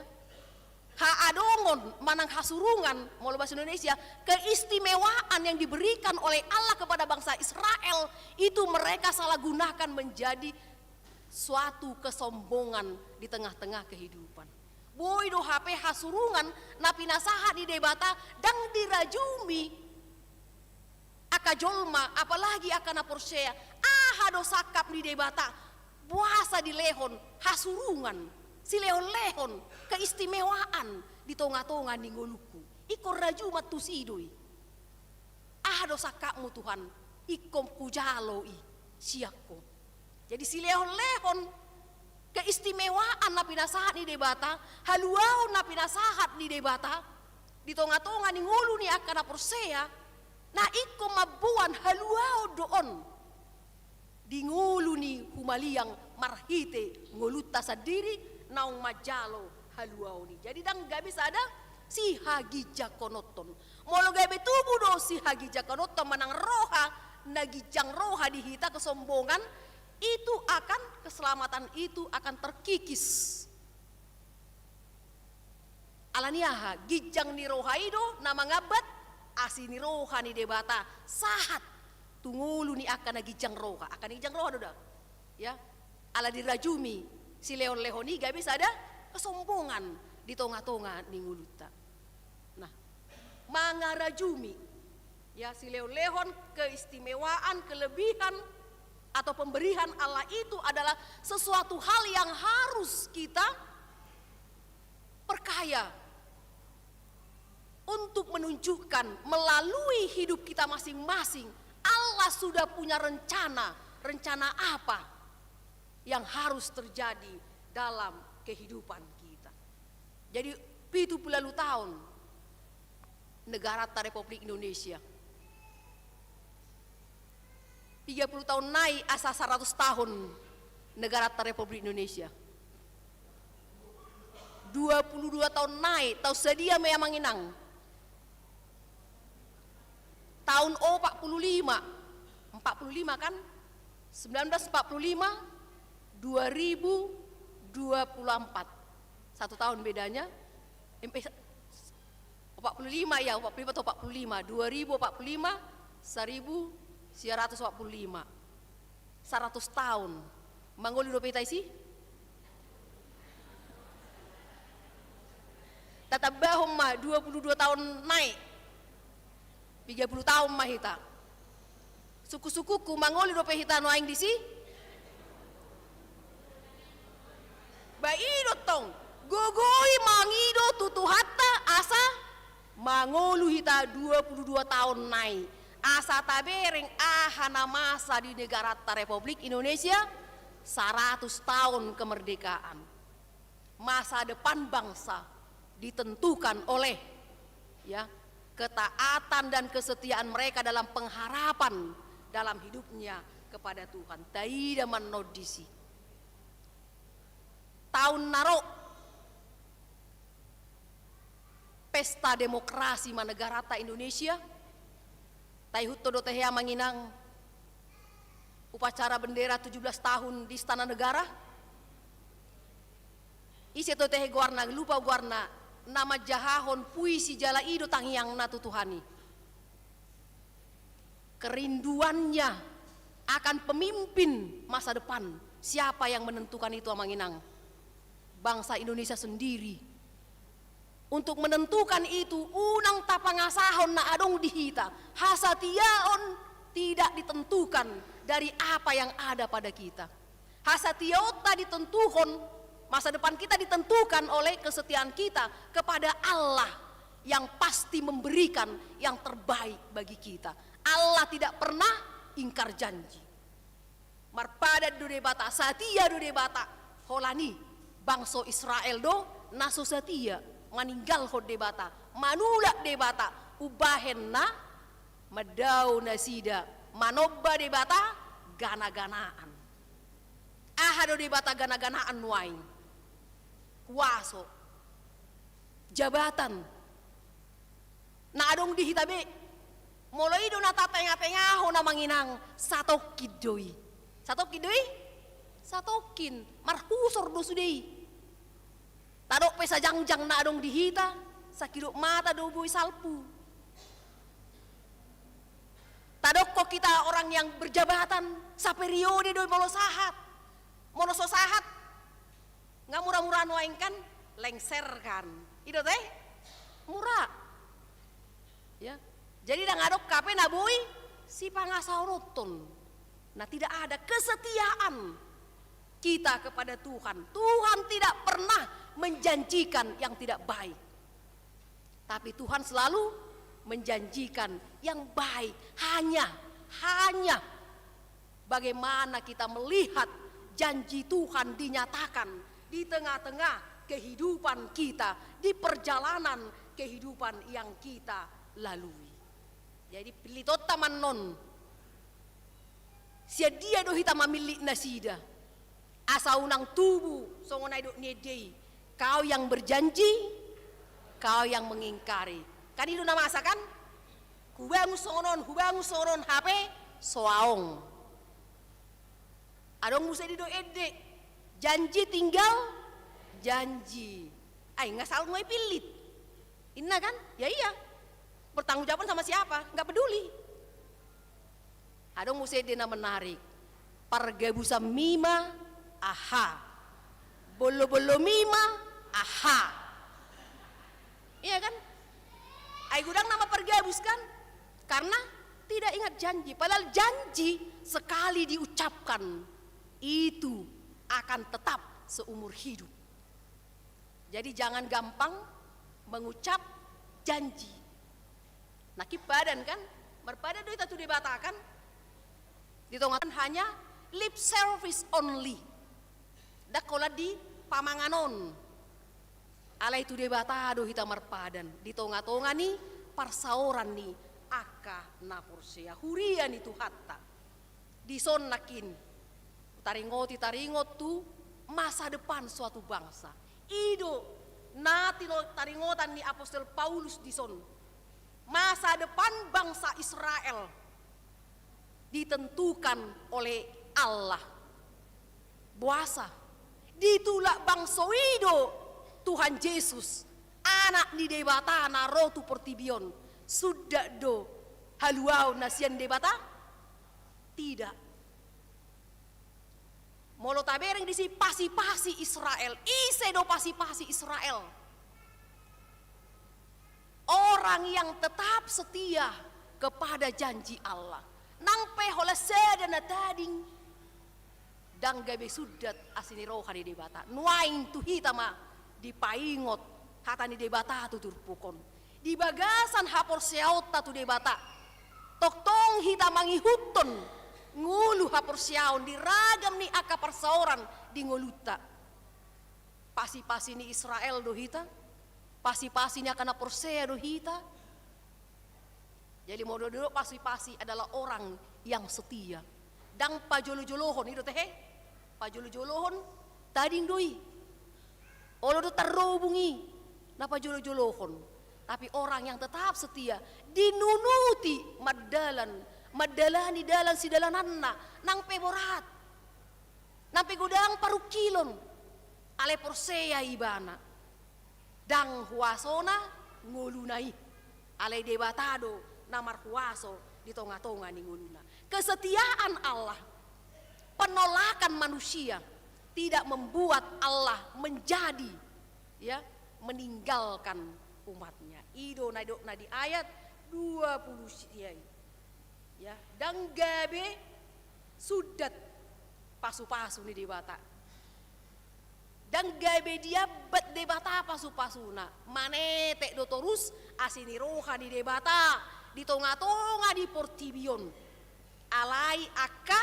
haadongon manang hasurungan, molo bahasa Indonesia, keistimewaan yang diberikan oleh Allah kepada bangsa Israel itu mereka salah gunakan menjadi suatu kesombongan di tengah-tengah kehidupan. Boi do hape hasurungan na pinasahat ni Debata ndang dirajumi angka jolma, apalagi angka na porsea. Aha do sangkap ni Debata? Boasa dilehon hasurungan, silehon-lehon keistimewaan di tonga-tonga ni ngolungku? Ingkon rajum tusi do i. Aha do sangkapmu, Tuhan? Ingkon hujalo i sian Ho. Jadi silehon-lehon keistimewaan na pinasahat ni Debata, haluaon na pinasahat ni Debata di tonga-tonga ni ngolu ni angka na porsea, na ingkon mamboan haluaon do on di ngolu ni humaliang marhite ngolunta sandiri naung manjalo haluaon i. Jadi ndang gabe sada sihaginjangkononton. Molo gabe tubu do sihaginjangkononton manang roha na ginjang roha di hita, kesombongan, itu akan, keselamatan itu akan terkikis. Ala ni aha? Ginjang ni roha i do na mangambat asi ni roha ni Debata sahat tu ngolu ni angka na ginjang roha. Angka na ginjang roha do da. Ya. Ala dirajumi silehon-lehon i gabe sada kesombongan di tonga-tonga ni ngolunta. Nah, mangarajumi, ya, silehon-lehon keistimewaan, kelebihan, atau pemberian Allah itu adalah sesuatu hal yang harus kita perkaya untuk menunjukkan melalui hidup kita masing-masing, Allah sudah punya rencana. Rencana apa yang harus terjadi dalam kehidupan kita? Jadi, pitu pulu ualu taon negaranta Republik Indonesia. Tiga puluh taon nai asa saratus taon negaranta Republik Indonesia. Dua puluh dua taon nai, taon sadia ma i, amang inang? Taon opat puluh lima, empat puluh lima kan? Sembilan belas empat puluh lima, dua ribu dua puluh empat. Satu tahun bedanya. Empe sa-, opat puluh lima, ya, opat puluh lima atau opat puluh lima, dua ribu opat puluh lima, seribu sembilan ratus opat puluh lima. Saratus taon. Mangolu dope hita disi? Tatambahon ma dua puluh dua taon nai. Piga puluh taon ma hita. Sungkun-sungkunhu, mangolu dope hita nuaeng disi? Ba i do tong, gogo i mangido tu Tuhanta asa mangolu hita dua puluh dua taon nai. Asa tabereng aha na masa di negaranta Republik Indonesia, saratus taon kemerdekaan. Masa depan bangsa ditentukan oleh, ya, ketaatan dan kesetiaan mereka dalam pengharapan dalam hidupnya kepada Tuhan. Taida ma annon disi. Taon na ro, pesta demokrasi ma negaranta Indonesia. Taihuthon do tahe, amang inang, upacara bendera tujuh belas tahun di Istana Negara. Ise do tahe goarna? Lupa goarna. Na manjahahon puisi jala i do tangiangna tu Tuhan i. Kerinduannya akan pemimpin masa depan. Siapa yang menentukan itu, amang inang? Bangsa Indonesia sendiri. Untuk menentukan itu, unang tapangasahon na adong di hita. Hasatiaon tidak ditentukan dari apa yang ada pada kita. Hasatiaonta ditentuhon, masa depan kita ditentukan oleh kesetiaan kita kepada Allah yang pasti memberikan yang terbaik bagi kita. Allah tidak pernah ingkar janji. Marpadan do Debata, satia do Debata. Holan i bangso Israel do na so satia, maninggalhon Debata, manulak Debata, umbahen na mandao nasida manomba debata gana-ganaan. Aha do debata gana-ganaan nuaeng? Kuaso, jabatan. Na adong di hita be. Molo i do na tatenga-tengahon, amang inang, satongkin do i. Satongkin do i? Satongkin. Marhusor do sude i. Tadok pe sajangjang na adong di hita, sakidop mata do boi salpu. Tadokkon hita orang yang berjabatan, saperiode do i molo sahat. Molo so sahat, nga mura-mura nuaeng kan, lengser kan. I do te? Mura. Ya. Jadi ndang adong hape na boi sipangasahononton. Nah, tidak ada kesetiaan kita kepada Tuhan. Tuhan tidak pernah menjanjikan yang tidak baik. Tapi Tuhan selalu menjanjikan yang baik. Hanya, hanya bagaimana kita melihat janji Tuhan dinyatakan di tengah-tengah kehidupan kita, di perjalanan kehidupan yang kita lalui. Jadi, pillitonta ma annon. Sian dia do hita mamillit nasida? Asa unang tubu songon na didok ni ende i, "Kau yang berjanji, Kau yang mengingkari." Kan i do na masa kan? Hubangun songon on, hubangun songon on, hape so adong. Adong muse didok ende, "Janji tinggal janji." Ai nga salngon i pillit. Inna kan? Ya iya. Bertanggung jawaban sama siapa? Nggak peduli. Adong muse ende na menarik. Pargabusanmi ma aha? Bollo-bollomi ma Aha. Iya kan? Ai godang nama pargabus kan? Karena tidak ingat janji. Padahal janji sekali diucapkan itu akan tetap seumur hidup. Jadi jangan gampang mengucap janji. Nangkin padan kan? Marpadan do hita tu Debata kan? Di tonga hanya lip service only. Ndang holan di pamanganon. Alai tu Debata do hita marpadan di tonga-tonga ni parsaoran ni angka na porsea huria ni Tuhanta. Dison nangkin taringoti, taringot tu masa depan suatu bangsa. I do na tino taringotan ni Apostel Paulus dison. Masa depan bangsa Israel ditentukan oleh Allah. Boasa? Ditulak bangso i do Tuhan Jesus, Anak ni Debata na ro tu portibi on. Sundat do haluaon na sian Debata? Tidak. Molo tabereng disi pasi-pasi Israel, ise do pasi-pasi Israel? Orang yang tetap setia kepada janji Allah. Nang pe holan sada na tading, ndang gabe sundat asi ni roha ni Debata. Nuaeng tu hita ma dipaingot hata ni Debata tu turpuk on. Di bagasan haporseaonta tu Debata, tongtong hita mangihuthon ngolu haporseaon di ragam ni angka parsaoran di ngolunta. Pasi-pasi ni Israel do hita, pasi-pasi ni angka na porsea do hita. Jadi molo didok pasi-pasi adalah orang yang setia. Ndang pajolo-jolohon, i do tehe? Pajolo-jolohon, tading do i. Olo do tarrobung i, na pajolo-jolohon. Tapi orang yang tetap setia, dinunuti, mardalan, mandalani dalan sidalananna, nang pe borat. Nang pe godang parungkilon, alai porsea ibana. Ndang huasona ngoluna i, alai Debata do na marhuaso di tonga-tonga ni ngoluna. Kesetiaan Allah, penolakan manusia tidak membuat Allah menjadi, ya, meninggalkan umatnya. I do na didok na di ayat dua puluh sia i. Ya, ndang gabe sundat pasu-pasu ni Debata. Ndang gabe diambat Debata pasu-pasuna. Manetek do torus asi ni roha ni Debata di tonga-tonga ni portibi on. Alai angka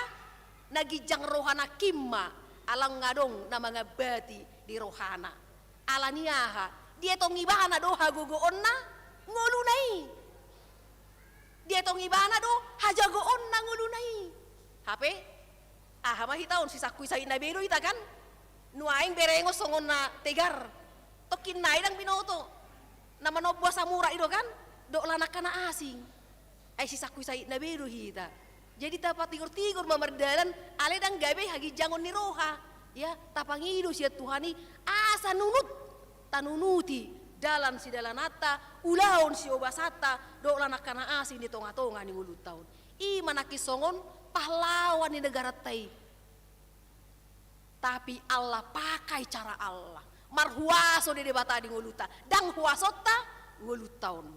na ginjang roha nangkin ma, ala nga adong na mangambati di rohana. Ala ni aha? Dietong ibana do hagogoonna ngoluna i. Dietong ibana do hajagoonna ngoluna i. Hape, aha ma hita on, sisangkui sahitna be do hita kan? Nuaeng berengon songon na tegar. Tongkin nai ndang binoto. Na manombo asa mura i do kan? Dohot lan angka na asing. Ai sisangkui sahitna be do hita. Jadi tapatigor-tigor ma mardalan, alai ndang gabe haginjangon ni roha. Ya, tapangido sian Tuhan i, asa nunut, tanunuti dalan sidalananta, ulaon siobasanta, dohot lan angka na asing di tonga-tonga ni ngolunta on. I ma nangkin songon pahlawan ni negaranta i. Tapi Allah pakai cara Allah. Marhuaso do Debata di ngolunta. Ndang huasonta ngolunta on.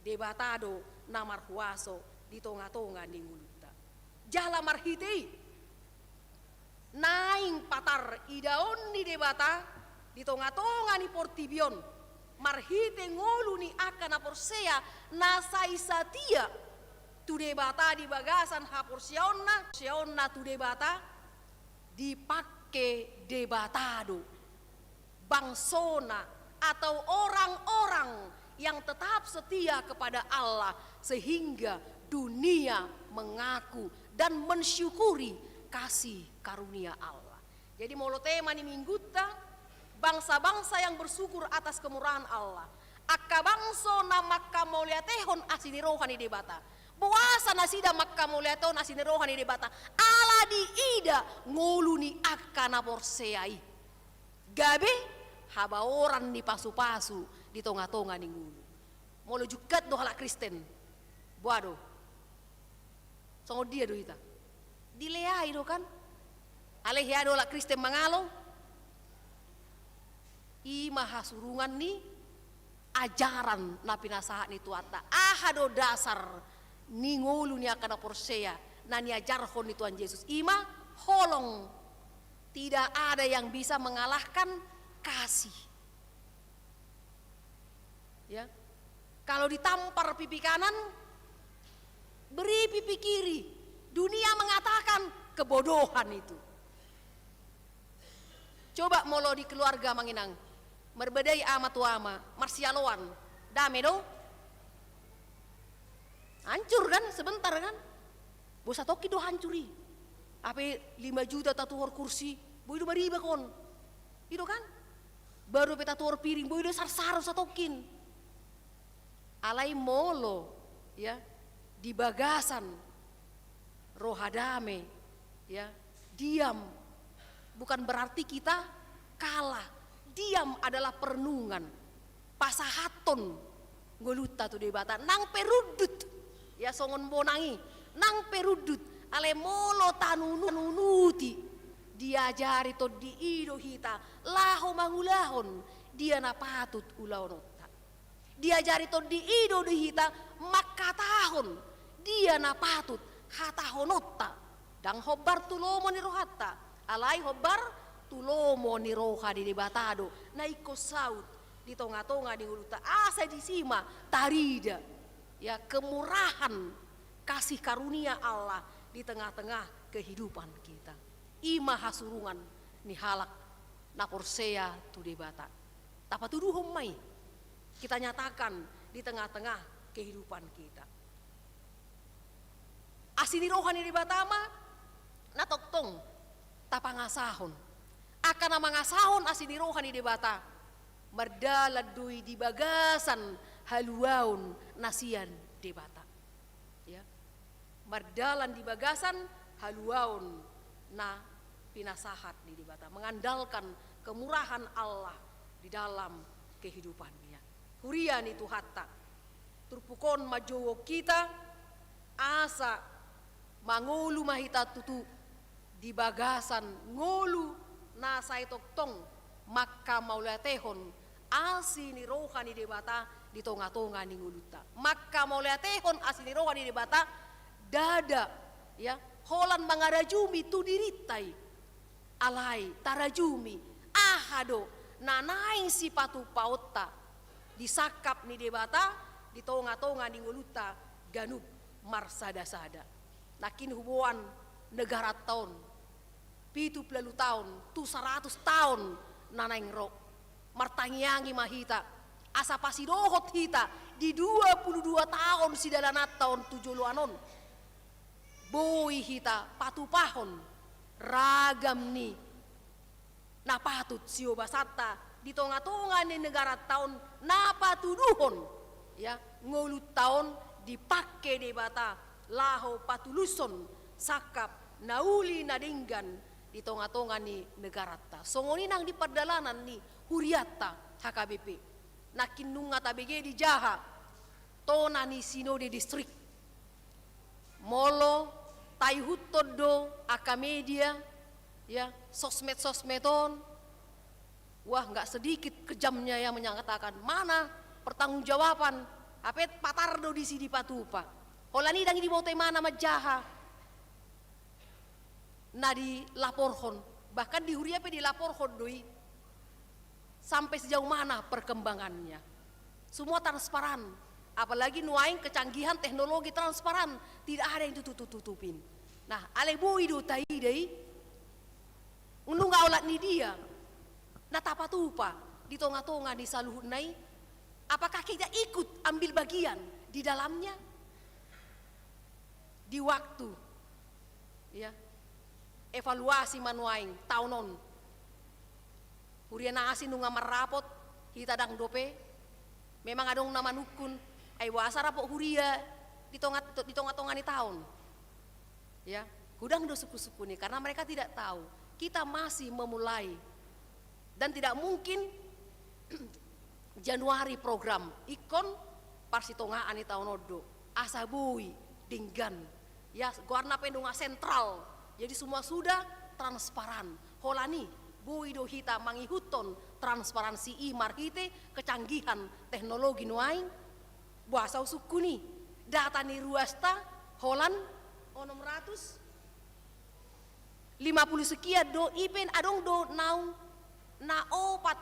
Debata do na marhuaso di tonga-tonga ni ngolunta. Jala marhite i naeng patar idaon ni Debata di tonga-tonga ni portibi on. Marhite ngolu ni angka na porsea na sai satia tu Debata di bagasan haporseaonna, porseaonna tu Debata, dipangke Debata do bangsona atau orang-orang yang tetap setia kepada Allah sehingga dunia mengaku dan mensyukuri kasih karunia Allah. Jadi molo tema ni minggunta, bangsa-bangsa yang bersyukur atas kemurahan Allah. Angka bangso na mangkamauliatehon asi ni roha ni Debata. Boasa nasida mangkamauliatehon asi ni roha ni Debata? Ala diida ngolu ni angka na porsea i. Gabe habaoran ni pasu-pasu di tonga-tonga ni ngolu. Molo jungkat do halak Kristen, boha do? Songon dia do hita? Dileai do kan? Alai hea do halak Kristen mangalo? I ma hasurungan ni ajaran na pinasahat ni Tuhanta. Aha do dasar ni ngolu ni angka na porsea na niajarhon ni Tuhan Yesus? I ma holong. Tidak ada yang bisa mengalahkan kasih. Ya. Kalau ditampar pipi kanan, beri pipi kiri. Dunia mengatakan kebodohan itu. Coba molo di keluarga, Amang Inang, marbadai ama tu ama, marsialoan, dame do? Hancur kan, sebentar kan? Boi satongkin do hancur i. Hape lima juta tatuhor kursi, boi do maribak on. I do kan? Baru pe tatuhor piring, boi do sarsar satongkin. Alai molo, ya, di bagasan roha dame, ya, diam, bukan berarti kita kalah. Diam adalah perenungan. Pasahathon ngolunta tu Debata. Nang pe rundut, ya, songon bonang i, nang pe rundut. Alai molo tanunu-, tanunuti, diajari Tondi i do hita laho mangulahon dia na patut ulaononta. Diajari Tondi i do di hita manghatahon dia na patut hatahononta. Ndang hombar tu lomo ni rohanta, alai hombar tu lomo ni roha ni Debata do na ingkon saut di tonga-tonga ni ngolunta, asa disi ma tarida, ya, kemurahan kasih karunia Allah di tengah-tengah kehidupan kita. I ma hasurungan ni halak na porsea tu Debata. Tapatuduhon ma i, kita nyatakan di tengah-tengah kehidupan kita. Asi ni roha ni Debata ma na tongtong tapangasahon. Angka na mangasahon asi ni roha ni Debata mardalan do i di bagasan haluaon na sian Debata. Ya. Mardalan di bagasan haluaon na pinasahat ni Debata, mengandalkan kemurahan Allah di dalam kehidupannya. Huria ni Tuhanta, turpuk on manjouhon hita, asa mangolu ma hita tutu di bagasan ngolu na sai tongtong manghamauliatehon asi ni roha ni Debata di tonga-tonga ni ngolunta. Manghamauliatehon asi ni roha ni Debata, ndada, ya, holan mangarajumi tu dirinta i. Alai tarajumi aha do na naeng sipatupaonta di sangkap ni Debata di tonga-tonga ni ngolunta ganup marsada-sada. Nangkin huboan negaranta on pitu pulu ualu taon tu saratus taon na naeng ro. Martangiangi ma hita asa pasidohot hita di dua pulu dua taon sidalananta on tu joloan on, boi hita patupahon ragam ni na patut siobasanta di tonga-tonga ni negaranta on, na patuduhon, ya, ngolunta on dipangke Debata laho patulushon sangkap na uli na denggan di tonga-tonga ni negaranta. Songon i nang di pardalanan ni hurianta H K B P. Nangkin nunga tabege di Jaha, tona ni sinode distrik. Molo taihuthon do angka media, ya, sosmed-sosmed on, wah, nggak sedikit kejamnya yang menyatakan mana pertanggungjawaban, hape patar do disi dipatupa. Holan i ndang diboto imana manjaha na dilaporhon, bahkan di huria pe dilaporhon do i sampai sejauh mana perkembangannya. Semua transparan, apalagi nuaeng kecanggihan teknologi transparan, tidak ada yang tutup-tutupin. Nah, alai boi do taida i, nunga olat ni dia na tapatupa di tonga-tonga ni saluhutna i, apakah kita ikut ambil bagian di dalamnya? Di waktu, ya, evaluasi ma nuaeng taon on. Huria na asing nunga marrapot, hita ndang dope. Memang adong na manungkun, ai boasa rapot huria di tonga, di tonga-tonga ni taon. Ya, godang do sungkun-sungkun i, karena mereka tidak tahu. Kita masih memulai. Dan tidak mungkin Januari program, ingkon parsitongaan ni taon on do. Asa boi denggan. Ya, goarna pe nunga sentral. Jadi semua sudah transparan. Holan i, Boi do hita mangihuthon transparansi i marhite kecanggihan teknologi nuaeng. Boasa husungkun i? Data ni ruasta holan onom ratus lima puluh sekian do, i pe adong do naung na opat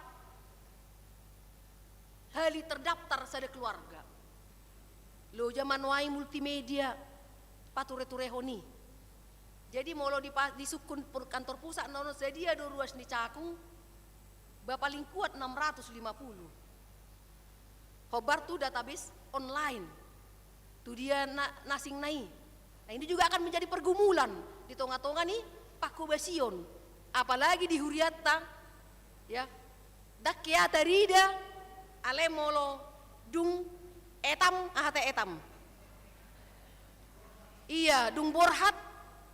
hali terdaftar sada keluarga. Loja ma nuaeng multimedia patureturehon i. Jadi molo di pa-, disungkun pur-, kantor pusat na on sadia do ruas ni cakung, ba paling kuat enam ratus lima puluh. Hombar tu database online. Tu dia na, na asing na i. Nah, ini juga akan menjadi pergumulan di tongatonga ni panghobasion. Apalagi di hurianta, ya. Ndang hea tarida, alai molo dung etam, aha ta etam. Ia, dung borhat,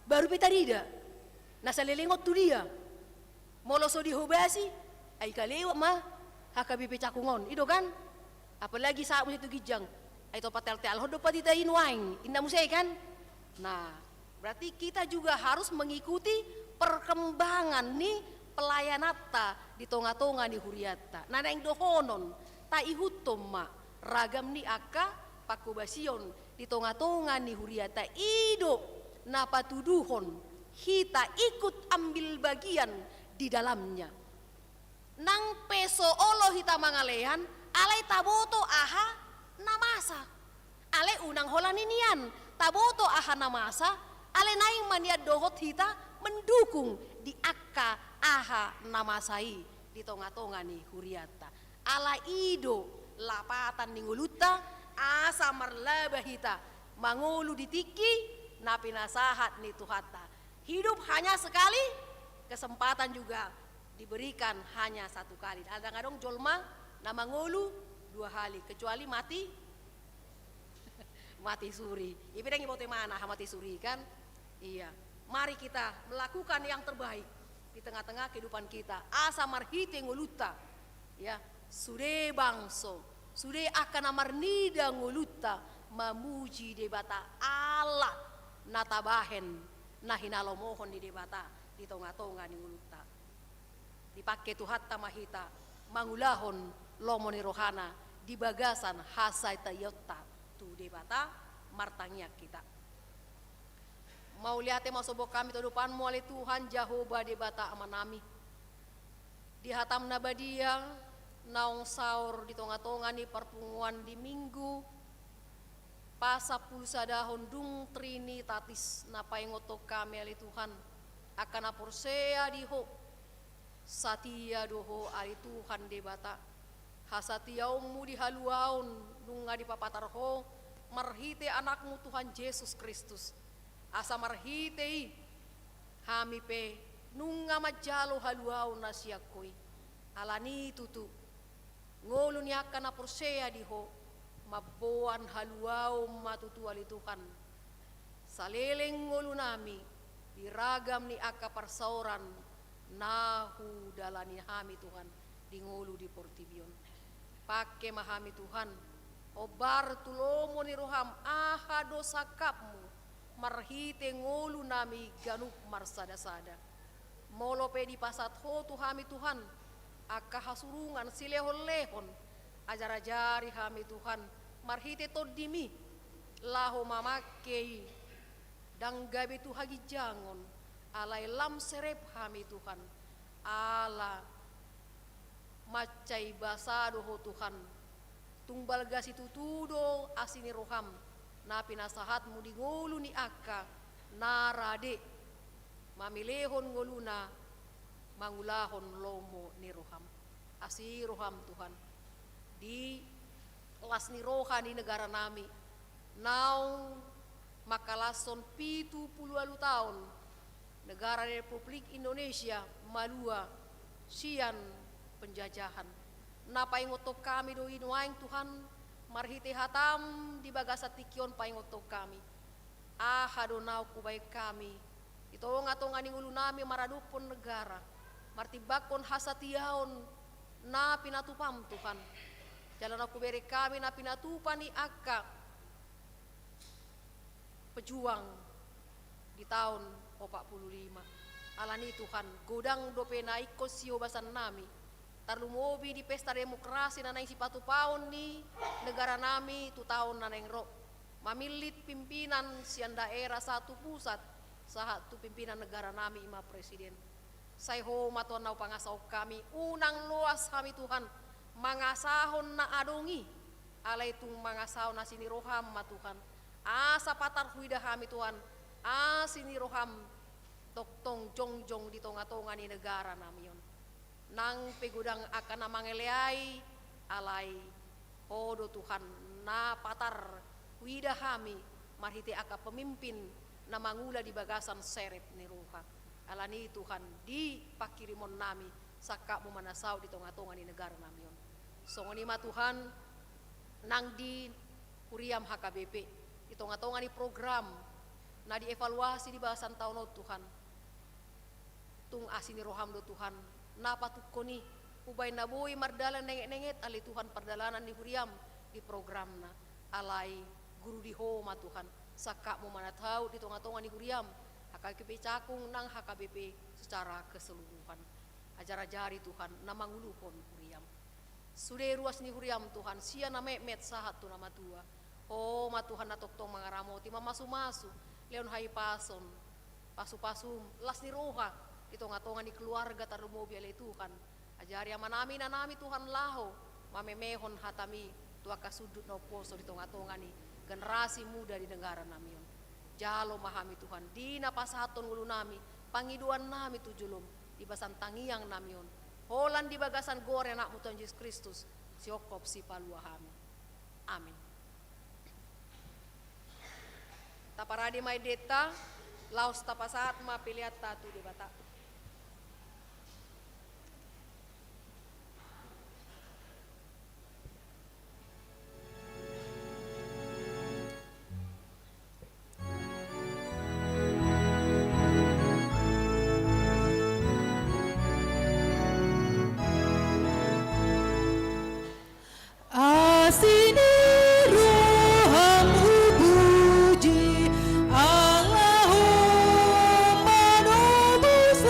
baru pe tarida. Na saleleng on tu dia. Molo so dihobasi, ai kalewat ma H K B P cakung on, i do kan? Apalagi sahat muse tu ginjang. Ai topa tealtealhon do patita i nuaeng, inna muse kan? Nah, berarti kita juga harus mengikuti perkembangan ni pelayananta di tongatonga ni hurianta. Na naeng dohonon, taihuthon ma ragam ni angka panghobasion di tongatonga ni hurianta, i do na patuduhon hita ikut ambil bagian di dalamnya. Nang pe so olo hita mangalean, alai taboto aha na masa. Alai unang holan i nian, taboto aha na masa, alai naeng ma nian dohot hita mendukung di angka aha na masa i di tongatonga ni hurianta. Ala i do lapatan ni ngolunta, asa marlaba hita mangolu di tingki na pinasahat ni Tuhanta. Hidup hanya sekali, kesempatan juga diberikan hanya satu kali. Ndang adong jolma na mangolu dua hali, kecuali mati, mati suri. I pe ndang diboto ibana aha mati suri kan? Iya. Mari kita melakukan yang terbaik di tengah-tengah kehidupan kita. Asa marhite ngolunta, ya, sude bangso, sude angka na marnida ngolunta mamuji Debata Allah na tabahen, na hinalomohon ni Debata di tongatonga ni ngolunta. Dipangke Tuhanta ma hita mangulahon lomo ni rohana di bagasan hasatiaonta tu Debata. Martangiang hita. Mauliate ma sombong hami tu adopanmu ale Tuhan Jahowa Debata Amanami. Di hatam na badia naung saor di tongatonga ni parpunguan di Minggu pasampulusadahon dung Trinitatis na paingothon hami ale Tuhan, angka na porsea di Ho, satia do Ho ale Tuhan Debata. Hasatiaonmu di haluaon nunga dipapatar Ho marhite Anakmu Tuhan Jesus Kristus, asa marhite i hami pe nunga manjalo haluaon na sian Ho i. Alani tutu, ngolu ni angka na porsea di Ho mamboan haluaon ma tutu ale Tuhan. Saleleng ngolunami di ragam ni angka parsaoran na hudalani hami Tuhan di ngolu di portibi on. Pangke ma hami Tuhan, hombar tu lomo ni roham aha do sangkapmu marhite ngolunami ganup marsadasada. Molo pe dipasahat Ho tu hami Tuhan angka hasurungan silehonlehon, ajarajari hami Tuhan marhite Tondimi laho mamangke i, ndang gabe tu haginjangon, alai lam serep hami Tuhan, ala mansai basa do Ho Tuhan. Tung balga situtu do asi ni roham na pinasahatmu di ngolu ni angka na rade mamelehon ngoluna mangulahon lomo ni roham. Asi roham Tuhan, di las ni roha ni negaranami naung mangkalashon pitu pulu ualu taon negara Republik Indonesia malua sian penjajahan. Na paingothon hami do i nuaeng Tuhan, marhite hatam di bagasan tingki on paingothon hami. Aha do naung hubaen hami di tongatonga ni ngolunami maradophon negara, martimbangkon hasatiaon na pinatupam Tuhan. Jala naung hubereng hami na pinatupa ni angka pejuang di taon opat pulu lima. Alani Tuhan, godang dope na ingkon sihobasannami, tarlumobi di pesta demokrasi na naeng sipatupaon ni negaranami tu taon na naeng ro. Mamillit pimpinan sian daerah sahat tu pusat, sahat tu pimpinan negaranami i ma presiden. Sai Ho ma Tuhan na hupangasahon hami, unang loas hami Tuhan, mangasahon na adong i, alai tung mangasahon asi ni roham ma Tuhan. Asa patar huida hami Tuhan, asi ni roham tongtong jongjong di tongatonga ni negaranami on. Nang pe godang angka na mangeleai, alai Ho do Tuhan na patar huida hami marhite angka pemimpin na mangula di bagasan serep ni roha. Alani Tuhan, di panghirimonnami, sangkapmu ma na saut di tongatonga ni negaranami on. Songon i ma Tuhan, nang di huriam H K B P, di tongatonga ni program na dievaluasi di bagasan taon on Tuhan. Tung asi ni roham do Tuhan na patungkon i, umbahen na boi mardalan nengetnenget ale Tuhan pardalanan ni huriam di programna, alai guru di Ho ma Tuhan, sangkapmu ma na saut di tongatonga ni huriam, H K B P Cakung nang H K B P secara keseluruhan. Ajarajari Tuhan na manguluhon huriam. Sude ruas ni huriam Tuhan, sian na metmet sahat tu na matua. Ho ma Tuhan na tongtong mangaramoti, mamasumasu, lehon hahipason, pasupasum, las ni roha di tongatonga ni keluarga tarlumobi ale Tuhan. Ajari amanami inanami Tuhan laho mamemehon hatami tu angka sundut na umposo di tongatonga ni generasi muda di negaranami on. Jalo ma hami Tuhan, di na pasahathon ngolunami, pangidoannami tu jolom, di bagasan tangiangnami on, holan di bagasan goar ni Anakmu Tuhan Jesus Kristus, sihongkop sipalua hami. Amin. Taparade ma endenta, laos tapasahat ma peleanta tu Debata. Asi ni roham hupuji, ala Ho manobus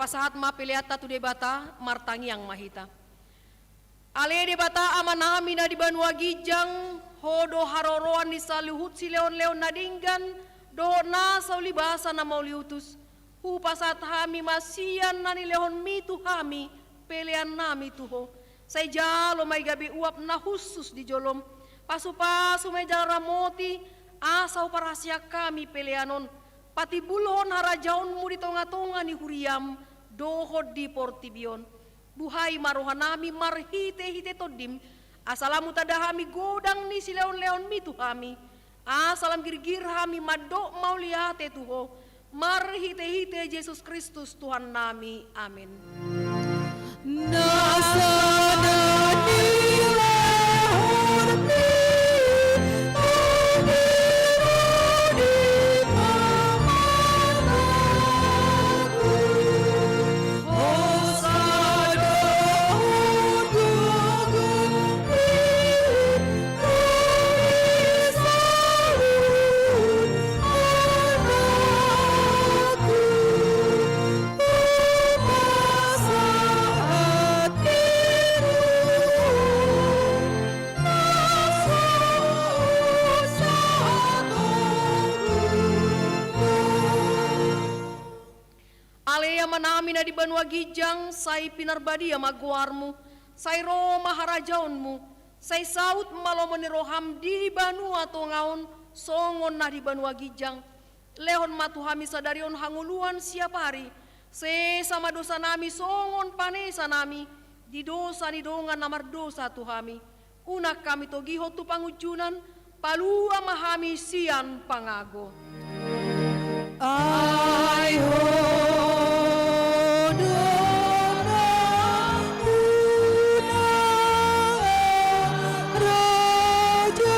Sahat ma peleanta tu Debata, martangiang ma hita. Ale Debata Amanami na di banua ginjang, Ho do haroroan ni saluhut silehonlehon na denggan, dohot nasa ulibasa na mauliutus. Hupasahat hami ma sian na nilehonMi tu hami, peleannami tu Ho. Sai jalo ma i gabe uap na hushus di joloM. Pasupasu ma i jala ramoti, asa huparhaseang hami pelean on. Patimbulhon harajaonMu di tongatonga ni huriaM, dohot di portibi on. Buhai ma rohanami marhitehite TondiM, asa lam hutanda hami godang ni silehonlehonMi tu hami, asa lam girgir hami mandok mauliate tu Ho, marhitehite Jesus Kristus Tuhannami. Amen. Nasa na nilehonMi, Ale Amanami na di banua ginjang, sai pinarbadia ma goarMu, sai ro ma harajaonMu, sai saut ma lomo ni rohaM di banua tonga on, songon na di banua ginjang. Lehon ma tu hami sadari on hangoluan siapari, sesa ma dosanami songon panesanami di dosa ni dongan na mardosa tu hami. Unang hami togihon tu pangunjunan, palua ma hami sian pangago. Ai Ho do nampuna harajaon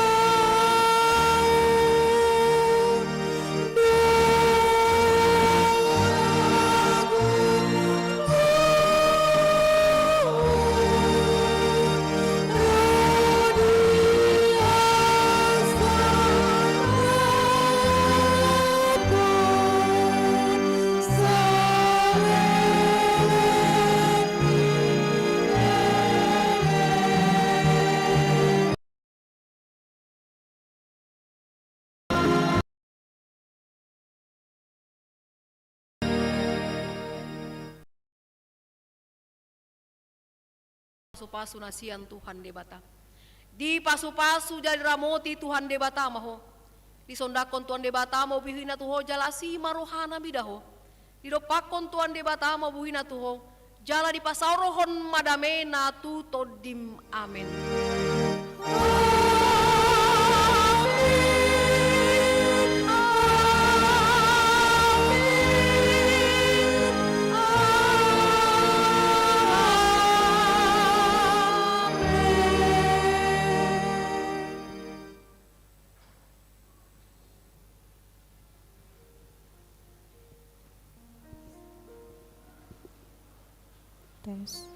Pasupasu na sian Tuhan Debata. Dipasupasu jala diramoti Tuhan Debata ma ho. Disondangkon Tuhan Debata ma ubi-ubina tu ho jala asi ma rohana mida ho. Didompakkon Tuhan Debata ma ubi-ubina tu ho, jala dipasaorhon ma damena tu tondim. Amen. Tes.